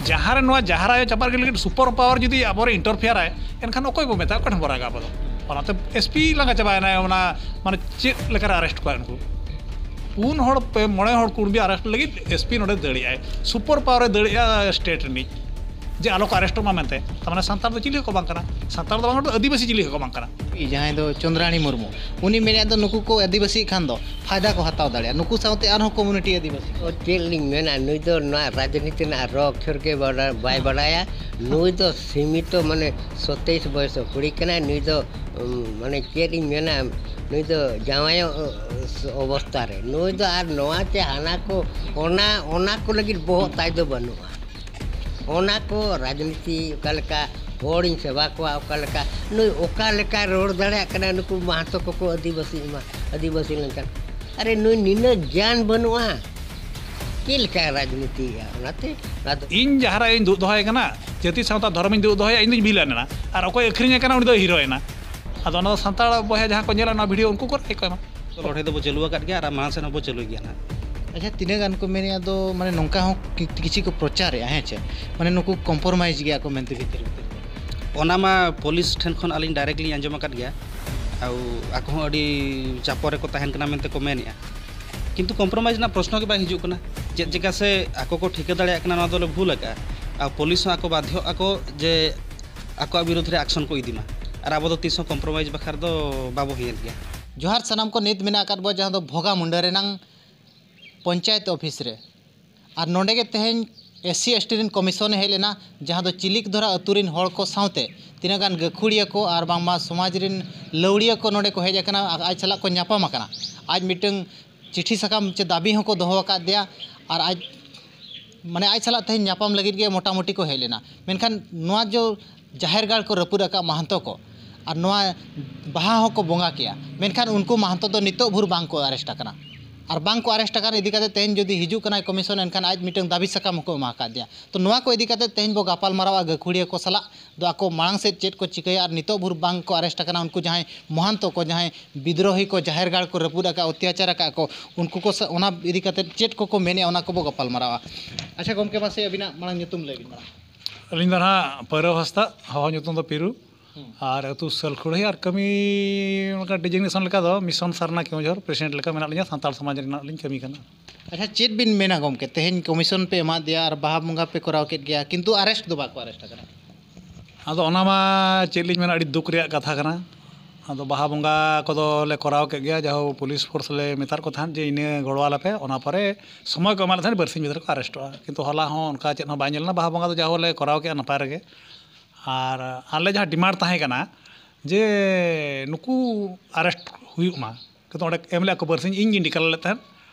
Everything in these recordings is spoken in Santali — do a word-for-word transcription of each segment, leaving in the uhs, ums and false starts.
ᱡᱟᱦᱟᱸ ᱨᱮ ᱱᱚᱣᱟ ᱡᱟᱦᱟᱸ ᱨᱟᱭ ᱪᱟᱯᱟᱨ ᱜᱮ ᱞᱟᱹᱜᱤᱫ ᱥᱩᱯᱟᱨ ᱯᱟᱣᱟᱨ ᱡᱩᱫᱤ ᱟᱵᱚᱨᱮ ᱤᱱᱴᱟᱨᱯᱷᱤᱭᱟᱨᱟᱭ, ᱮᱱᱠᱷᱟᱱ ᱚᱠᱚᱭ ᱵᱚ ᱢᱮᱛᱟᱭᱟ, ᱚᱠᱚᱭ ᱴᱷᱮᱱ ᱵᱚ ᱨᱟᱜᱟ ᱟᱵᱚ ᱫᱚ? ᱚᱱᱟᱛᱮ ᱮᱥᱯᱤ ᱞᱟᱸᱜᱟ ᱪᱟᱵᱟᱭᱮᱱᱟᱭ, ᱚᱱᱟ ᱢᱟᱱᱮ ᱪᱮᱫ ᱞᱮᱠᱟᱨᱮ ᱟᱨᱮᱥᱴ ᱠᱚᱣᱟ ᱩᱱᱠᱩ? ᱯᱩᱱ ᱦᱚᱲ ᱯᱮ ᱢᱚᱬᱮ ᱦᱚᱲ ᱠᱩᱲᱢᱤ ᱟᱨᱮᱥᱴ ᱞᱟᱹᱜᱤᱫ ᱮᱥᱯᱤ ᱱᱚᱰᱮ ᱫᱟᱹᱲᱮᱜᱼᱟᱭ, ᱥᱩᱯᱟᱨ ᱯᱟᱣᱟᱨᱮ ᱫᱟᱹᱲᱮᱜᱼᱟ ᱥᱴᱮᱴ ᱨᱤᱱᱤᱡ, ᱡᱮ ᱟᱞᱚ ᱠᱚ ᱟᱨᱮᱥᱴᱚᱜ ᱢᱟ ᱢᱮᱱᱛᱮ᱾ ᱛᱟᱨ ᱢᱟᱱᱮ ᱥᱟᱱᱛᱟᱲ ᱫᱚ ᱪᱤᱞᱤ ᱦᱚᱸᱠᱚ ᱵᱟᱝ ᱠᱟᱱᱟ, ᱥᱟᱱᱛᱟᱲ ᱫᱚ ᱵᱟᱝ, ᱟᱹᱫᱤᱵᱟᱹᱥᱤ ᱪᱤᱞᱤ ᱦᱚᱸᱠᱚ ᱵᱟᱝ ᱠᱟᱱᱟ᱾ ᱡᱟᱦᱟᱸᱭ ᱫᱚ ᱪᱚᱱᱫᱽᱨᱟᱬᱤ ᱢᱩᱨᱢᱩ, ᱩᱱᱤ ᱢᱮᱱᱮᱫ ᱫᱚ ᱱᱩᱠᱩ ᱠᱚ ᱟᱹᱫᱤᱵᱟᱹᱥᱤᱜ ᱠᱷᱟᱱ ᱫᱚ ᱯᱷᱟᱭᱫᱟ ᱠᱚ ᱦᱟᱛᱟᱣ ᱫᱟᱲᱮᱭᱟᱜᱼᱟ, ᱱᱩᱠᱩ ᱥᱟᱶᱛᱮ ᱟᱨᱦᱚᱸ ᱠᱚᱢᱭᱩᱱᱤᱴᱤ ᱟᱹᱫᱤᱵᱟᱹᱥᱤ᱾ ᱚ, ᱪᱮᱫ ᱞᱤᱧ ᱢᱮᱱᱟ, ᱱᱩᱭ ᱫᱚ ᱱᱚᱣᱟ ᱨᱟᱡᱽᱱᱤᱛᱤ ᱨᱮᱱᱟᱜ ᱨᱚ ᱚᱠᱷᱚᱨ ᱜᱮ ᱵᱟᱰᱟ-, ᱵᱟᱭ ᱵᱟᱰᱟᱭᱟ᱾ ᱱᱩᱭ ᱫᱚ ᱥᱤᱢᱤᱛᱚ, ᱢᱟᱱᱮ, ᱥᱚᱛᱮᱭᱤᱥ ᱵᱚᱭᱚᱥ ᱠᱩᱲᱤ ᱠᱟᱱᱟᱭ᱾ ᱱᱩᱭ ᱫᱚ, ᱩᱢ, ᱢᱟᱱᱮ, ᱪᱮᱫ ᱤᱧ ᱢᱮᱱᱟ, ᱱᱩᱭ ᱫᱚ ᱡᱟᱶᱟᱭᱚᱜ, ᱚ, ᱚᱵᱚᱥᱛᱟ ᱨᱮ᱾ ᱱᱩᱭ ᱫᱚ ᱟᱨ ᱱᱚᱣᱟ ᱪᱮ ᱦᱟᱱᱟ ᱠᱚ, ᱚᱱᱟ, ᱚᱱᱟ ᱠᱚ ᱞᱟᱹᱜᱤᱫ ᱵᱚᱦᱚᱜ ᱛᱟᱭ ᱫᱚ ᱵᱟᱹᱱᱩᱜᱼᱟ᱾ ᱚᱱᱟ ᱠᱚ ᱨᱟᱡᱽᱱᱤᱛᱤ ᱚᱠᱟ ᱞᱮᱠᱟ, ᱦᱚᱲᱤᱧ ᱥᱮᱵᱟ ᱠᱚᱣᱟ ᱚᱠᱟ ᱞᱮᱠᱟ, ᱱᱩᱭ ᱚᱠᱟ ᱞᱮᱠᱟᱭ ᱨᱚᱲ ᱫᱟᱲᱮᱭᱟᱜ ᱠᱟᱱᱟ, ᱱᱩᱠᱩ ᱢᱟᱦᱟᱛᱚ ᱠᱚᱠᱚ ᱟᱹᱫᱤᱵᱟᱹᱥᱤ ᱮᱢᱟ, ᱟᱹᱫᱤᱵᱟᱹᱥᱤ ᱞᱮᱱᱠᱷᱟᱱ᱾ ᱟᱨᱮ, ᱱᱩᱭ ᱱᱤᱱᱟᱹᱜ ᱜᱮᱭᱟᱱ ᱵᱟᱹᱱᱩᱜᱼᱟ, ᱪᱮᱫ ᱞᱮᱠᱟᱭ ᱨᱟᱡᱽᱱᱤᱛᱤᱭᱮᱫᱼᱟ? ᱚᱱᱟᱛᱮ ᱚᱱᱟ ᱫᱚ ᱤᱧ ᱡᱟᱦᱟᱸ ᱨᱮ ᱤᱧ ᱫᱩᱜ ᱫᱚᱦᱚᱭ ᱠᱟᱱᱟ, ᱡᱟᱹᱛᱤ ᱥᱟᱶᱛᱟ ᱫᱷᱚᱨᱚᱢᱤᱧ ᱫᱩᱜ ᱫᱚᱦᱚᱭᱟ, ᱤᱧ ᱫᱩᱧ ᱵᱷᱤᱞᱮᱱ ᱮᱱᱟ, ᱟᱨ ᱚᱠᱚᱭ ᱟᱹᱠᱷᱨᱤᱧᱮ ᱠᱟᱱᱟ, ᱩᱱᱤ ᱫᱚᱭ ᱦᱤᱨᱳᱭᱮᱱᱟ᱾ ᱟᱫᱚ ᱚᱱᱟ ᱫᱚ ᱥᱟᱱᱛᱟᱲ ᱵᱚᱭᱦᱟ ᱡᱟᱦᱟᱸ ᱠᱚ ᱧᱮᱞᱟ ᱚᱱᱟ ᱵᱷᱤᱰᱤᱭᱳ, ᱩᱱᱠᱩ ᱠᱚ ᱨᱟᱭ ᱠᱚ ᱮᱢᱟ᱾ ᱞᱚᱲᱦᱟᱭ ᱫᱚᱵᱚ ᱪᱟᱹᱞᱩ ᱟᱠᱟᱫ ᱜᱮᱭᱟ ᱟᱨ ᱢᱟᱲᱟᱝ ᱥᱮᱫ ᱦᱚᱸᱵᱚ ᱪᱟᱹᱞᱩᱭ ᱜᱮᱭᱟ ᱱᱟᱦᱟᱜ᱾ ᱟᱪᱪᱷᱟ, ᱛᱤᱱᱟᱹᱜ ᱜᱟᱱ ᱠᱚ ᱢᱮᱱᱮᱫᱼᱟ, ᱫᱚ ᱢᱟᱱᱮ ᱱᱚᱝᱠᱟ ᱦᱚᱸ ᱠᱤ-, ᱠᱤᱪᱷᱩ ᱠᱚ ᱯᱨᱚᱪᱟᱨᱮᱫᱼᱟ, ᱦᱮᱸ ᱪᱮ, ᱢᱟᱱᱮ ᱱᱩᱠᱩ ᱠᱚᱢᱯᱨᱳᱢᱟᱭᱤᱡᱽ ᱜᱮᱭᱟ ᱠᱚ ᱢᱮᱱᱛᱮ ᱵᱷᱤᱛᱤᱨ ᱵᱷᱤᱛᱤᱨ ᱛᱮ᱾ ᱚᱱᱟ ᱢᱟ ᱯᱩᱞᱤᱥ ᱴᱷᱮᱱ ᱠᱷᱚᱱ ᱟᱹᱞᱤᱧ ᱰᱟᱭᱨᱮᱠᱴ ᱞᱤᱧ ᱟᱸᱡᱚᱢ ᱟᱠᱟᱫ ᱜᱮᱭᱟ᱾ ᱟᱨ ᱟᱠᱚ ᱦᱚᱸ ᱟᱹᱰᱤ ᱪᱟᱯᱚ ᱨᱮᱠᱚ ᱛᱟᱦᱮᱱ ᱠᱟᱱᱟ ᱢᱮᱱᱛᱮ ᱠᱚ ᱢᱮᱱᱮᱫᱼᱟ, ᱠᱤᱱᱛᱩ ᱠᱚᱢᱯᱨᱳᱢᱟᱭᱤᱡᱽ ᱨᱮᱱᱟᱜ ᱯᱨᱚᱥᱱᱚ ᱜᱮ ᱵᱟᱭ ᱦᱤᱡᱩᱜ ᱠᱟᱱᱟ᱾ ᱪᱮᱫ ᱪᱮᱠᱟ ᱥᱮ ᱟᱠᱚ ᱠᱚ ᱴᱷᱤᱠᱟᱹ ᱫᱟᱲᱮᱭᱟᱜ ᱠᱟᱱᱟ ᱱᱚᱣᱟ ᱫᱚᱞᱮ ᱵᱷᱩᱞ ᱟᱠᱟᱫᱼᱟ, ᱟᱨ ᱯᱩᱞᱤᱥ ᱦᱚᱸ ᱟᱠᱚ ᱵᱟᱫᱷᱭᱚᱜ ᱟᱠᱚ ᱡᱮ ᱟᱠᱚᱣᱟᱜ ᱵᱤᱨᱩᱫᱽ ᱨᱮ ᱟᱠᱥᱚᱱ ᱠᱚ ᱤᱫᱤ ᱢᱟ, ᱟᱨ ᱟᱵᱚ ᱫᱚ ᱛᱤᱥ ᱦᱚᱸ ᱠᱚᱢᱯᱨᱳᱢᱟᱭᱤᱡᱽ ᱵᱟᱠᱷᱨᱟ ᱫᱚ ᱵᱟᱵᱚ ᱦᱮᱸᱭᱮᱫ ᱜᱮᱭᱟ᱾ ᱡᱚᱦᱟᱨ ᱥᱟᱱᱟᱢ ᱠᱚ, ᱱᱤᱛ ᱢᱮᱱᱟᱜ ᱟᱠᱟᱫ ᱵᱚ ᱡᱟᱦᱟᱸ ᱫᱚ ᱵᱷᱚᱜᱟ ᱢᱩᱱᱰᱟᱹ ᱨᱮᱱᱟᱝ ᱯᱚᱧᱪᱟᱭᱮᱛ ᱚᱯᱷᱤᱥ ᱨᱮ᱾ ᱟᱨ ᱱᱚᱰᱮ ᱜᱮ ᱛᱮᱦᱮᱧ ᱮᱥ ᱥᱤ ᱮᱥ ᱴᱤ ᱨᱮᱱ ᱠᱚᱢᱤᱥᱚᱱᱮ ᱦᱮᱡ ᱞᱮᱱᱟ, ᱡᱟᱦᱟᱸ ᱫᱚ ᱪᱤᱞᱤᱠ ᱫᱷᱚᱨᱟ ᱟᱹᱛᱩ ᱨᱮᱱ ᱦᱚᱲ ᱠᱚ ᱥᱟᱶᱛᱮ ᱛᱤᱱᱟᱹᱜ ᱜᱟᱱ ᱜᱟᱹᱠᱷᱩᱲᱤᱭᱟᱹ ᱠᱚ ᱟᱨ ᱵᱟᱝᱢᱟ ᱥᱚᱢᱟᱡᱽ ᱨᱮᱱ ᱞᱟᱹᱣᱲᱤᱭᱟᱹ ᱠᱚ ᱱᱚᱰᱮ ᱠᱚ ᱦᱮᱡ ᱟᱠᱟᱱᱟ, ᱟᱡ ᱥᱟᱞᱟᱜ ᱠᱚ ᱧᱟᱯᱟᱢ ᱟᱠᱟᱱᱟ᱾ ᱟᱡ ᱢᱤᱫᱴᱟᱝ ᱪᱤᱴᱷᱤ ᱥᱟᱠᱟᱢ ᱪᱮ ᱫᱟᱹᱵᱤ ᱦᱚᱸᱠᱚ ᱫᱚᱦᱚ ᱟᱠᱟᱫ ᱫᱮᱭᱟ, ᱟᱨ ᱟᱡ, ᱢᱟᱱᱮ, ᱟᱡ ᱥᱟᱞᱟᱜ ᱛᱮᱦᱮᱧ ᱧᱟᱯᱟᱢ ᱞᱟᱹᱜᱤᱫ ᱜᱮ ᱢᱚᱴᱟᱢᱩᱴᱤ ᱠᱚ ᱦᱮᱡ ᱞᱮᱱᱟ᱾ ᱢᱮᱱᱠᱷᱟᱱ ᱱᱚᱣᱟ ᱡᱚ ᱡᱟᱦᱮᱨ ᱜᱟᱲ ᱠᱚ ᱨᱟᱹᱯᱩᱫ ᱟᱠᱟᱫ ᱢᱟᱦᱟᱱᱛᱚ ᱠᱚ, ᱟᱨ ᱱᱚᱣᱟ ᱵᱟᱦᱟ ᱦᱚᱸᱠᱚ ᱵᱚᱸᱜᱟ ᱠᱮᱜᱼᱟ, ᱢᱮᱱᱠᱷᱟᱱ ᱩᱱᱠᱩ ᱢᱟᱦᱟᱱᱛᱚ ᱫᱚ ᱱᱤᱛᱚᱜ ᱵᱷᱳᱨ ᱵᱟᱝ ᱠᱚ ᱟᱨᱮᱥᱴ ᱟᱠᱟᱱᱟ᱾ ᱟᱨ ᱵᱟᱝ ᱠᱚ ᱟᱨᱮᱥᱴ ᱟᱠᱟᱱ ᱤᱫᱤ ᱠᱟᱛᱮ ᱛᱮᱦᱮᱧ ᱡᱩᱫᱤ ᱦᱤᱡᱩᱜ ᱠᱟᱱᱟᱭ ᱠᱚᱢᱤᱥᱚᱱ, ᱮᱱᱠᱷᱟᱱ ᱟᱡ ᱢᱤᱫᱴᱟᱝ ᱫᱟᱹᱵᱤ ᱥᱟᱠᱟᱢ ᱦᱚᱸᱠᱚ ᱮᱢᱟ ᱟᱠᱟᱫ ᱫᱮᱭᱟ᱾ ᱛᱚ ᱱᱚᱣᱟ ᱠᱚ ᱤᱫᱤ ᱠᱟᱛᱮ ᱛᱮᱦᱮᱧ ᱵᱚ ᱜᱟᱯᱟᱞ ᱢᱟᱨᱟᱣᱟ ᱜᱟᱹᱠᱷᱩᱲᱤᱭᱟᱹ ᱠᱚ ᱥᱟᱞᱟᱜ, ᱫᱚ ᱟᱠᱚ ᱢᱟᱲᱟᱝ ᱥᱮᱫ ᱪᱮᱫ ᱠᱚ ᱪᱤᱠᱟᱹᱭᱟ ᱟᱨ ᱱᱤᱛᱚᱜ ᱵᱷᱳᱨ ᱵᱟᱝ ᱠᱚ ᱟᱨᱮᱥᱴ ᱟᱠᱟᱱᱟ ᱩᱱᱠᱩ ᱡᱟᱦᱟᱸᱭ ᱢᱚᱦᱟᱱᱛᱚ ᱠᱚ, ᱡᱟᱦᱟᱸᱭ ᱵᱤᱫᱽᱨᱳᱦᱤ ᱠᱚ, ᱡᱟᱦᱮᱨ ᱜᱟᱲ ᱠᱚ ᱨᱟᱹᱯᱩᱫ ᱟᱠᱟᱫ, ᱚᱛᱛᱟᱪᱟᱨ ᱟᱠᱟᱫ ᱠᱚ, ᱩᱱᱠᱩ ᱠᱚ ᱥᱟ-, ᱚᱱᱟ ᱤᱫᱤ ᱠᱟᱛᱮ ᱪᱮᱫ ᱠᱚᱠᱚ ᱢᱮᱱᱮᱫᱼᱟ, ᱚᱱᱟ ᱠᱚᱵᱚ ᱜᱟᱯᱟᱞ ᱢᱟᱨᱟᱣᱟ᱾ ᱟᱪᱪᱷᱟ ᱜᱚᱢᱠᱮ, ᱢᱟᱥᱮ ᱟᱹᱵᱤᱱᱟᱜ ᱢᱟᱲᱟᱝ ᱧᱩᱛᱩᱢ ᱞᱟᱹᱭ ᱵᱤᱱ ᱢᱟᱲᱟᱝ᱾ ᱟᱹᱞᱤᱧ ᱫᱚ ᱱᱟᱦᱟᱜ ᱯᱟᱹᱣᱨᱟᱹ ᱦᱟᱸᱥᱫᱟ, ᱦᱚᱦᱚ ᱧᱩᱛᱩᱢ ᱫᱚ ᱯᱤᱨᱩ᱾ ᱦᱩᱸ᱾ ᱟᱨ ᱟᱹᱛᱩ ᱥᱟᱹᱞᱠᱷᱩᱲᱦᱤ ᱟᱨ ᱠᱟᱹᱢᱤ ᱚᱱᱠᱟ ᱰᱤᱡᱤᱜᱱᱮᱥᱚᱱ ᱞᱮᱠᱟ ᱫᱚ ᱢᱤᱥᱚᱱ ᱥᱟᱨᱱᱟ ᱠᱮᱣᱚᱱᱡᱷᱚᱨ ᱯᱨᱮᱥᱤᱰᱮᱱᱴ ᱞᱮᱠᱟ ᱢᱮᱱᱟᱜ ᱞᱤᱧᱟ ᱥᱟᱱᱛᱟᱲ ᱥᱚᱢᱟᱡᱽ ᱨᱮᱱᱟᱜ ᱞᱤᱧ ᱠᱟᱹᱢᱤ ᱠᱟᱱᱟ᱾ ᱟᱪᱪᱷᱟ, ᱪᱮᱫ ᱵᱤᱱ ᱢᱮᱱᱟ ᱜᱚᱢᱠᱮ, ᱛᱮᱦᱮᱧ ᱠᱚᱢᱤᱥᱚᱱ ᱯᱮ ᱮᱢᱟᱫᱮᱭᱟ ᱟᱨ ᱵᱟᱦᱟ ᱵᱚᱸᱜᱟ ᱯᱮ ᱠᱚᱨᱟᱣ ᱠᱮᱫ ᱜᱮᱭᱟ, ᱠᱤᱱᱛᱩ ᱟᱨᱮᱥᱴ ᱫᱚ ᱵᱟᱠᱚ ᱟᱨᱮᱥᱴ ᱟᱠᱟᱱᱟ? ᱟᱫᱚ ᱚᱱᱟ ᱢᱟ ᱪᱮᱫ ᱞᱤᱧ ᱢᱮᱱᱟ, ᱟᱹᱰᱤ ᱫᱩᱠ ᱨᱮᱭᱟᱜ ᱠᱟᱛᱷᱟ ᱠᱟᱱᱟ᱾ ᱟᱫᱚ ᱵᱟᱦᱟ ᱵᱚᱸᱜᱟ ᱠᱚᱫᱚ ᱞᱮ ᱠᱚᱨᱟᱣ ᱠᱮᱫ ᱜᱮᱭᱟ, ᱡᱟᱦᱳ ᱯᱩᱞᱤᱥ ᱯᱷᱳᱨᱥ ᱞᱮ ᱢᱮᱛᱟᱫ ᱠᱚ ᱛᱟᱦᱮᱸᱫ ᱡᱮ ᱤᱱᱟᱹ ᱜᱚᱲᱚ ᱟᱞᱮ ᱯᱮ, ᱚᱱᱟ ᱯᱚᱨᱮ ᱥᱚᱢᱚᱭ ᱠᱚ ᱮᱢᱟᱫ ᱞᱮ ᱛᱟᱦᱮᱸᱫ ᱵᱟᱨᱥᱤᱧ ᱵᱷᱤᱛᱨᱤ ᱠᱚ ᱟᱨᱮᱥᱴᱚᱜᱼᱟ, ᱠᱤᱱᱛᱩ ᱦᱚᱞᱟ ᱦᱚᱸ ᱚᱱᱠᱟ ᱪᱮᱫ ᱦᱚᱸ ᱵᱟᱭ ᱧᱮᱞ ᱞᱮᱱᱟ᱾ ᱵᱟᱦᱟ ᱵᱚᱸᱜᱟ ᱫᱚ ᱡᱟᱦᱳ ᱞᱮ ᱠᱚᱨᱟᱣ ᱠᱮᱫᱼᱟ ᱱᱟᱯᱟᱭ ᱨᱮᱜᱮ᱾ ᱟᱨ ᱟᱞᱮ ᱡᱟᱦᱟᱸ ᱰᱤᱢᱟᱱᱰ ᱛᱟᱦᱮᱸ ᱠᱟᱱᱟ ᱡᱮ ᱱᱩᱠᱩ ᱟᱨᱮᱥᱴ ᱦᱩᱭᱩᱜ ᱢᱟ, ᱠᱤᱱᱛᱩ ᱚᱸᱰᱮ ᱮᱢ ᱞᱮᱫᱼᱟ ᱠᱚ ᱵᱟᱨᱥᱤᱧ, ᱤᱧ ᱜᱤᱧ ᱰᱤᱠᱞᱮᱭᱟᱨ ᱞᱮᱫ ᱛᱟᱦᱮᱸᱫ᱾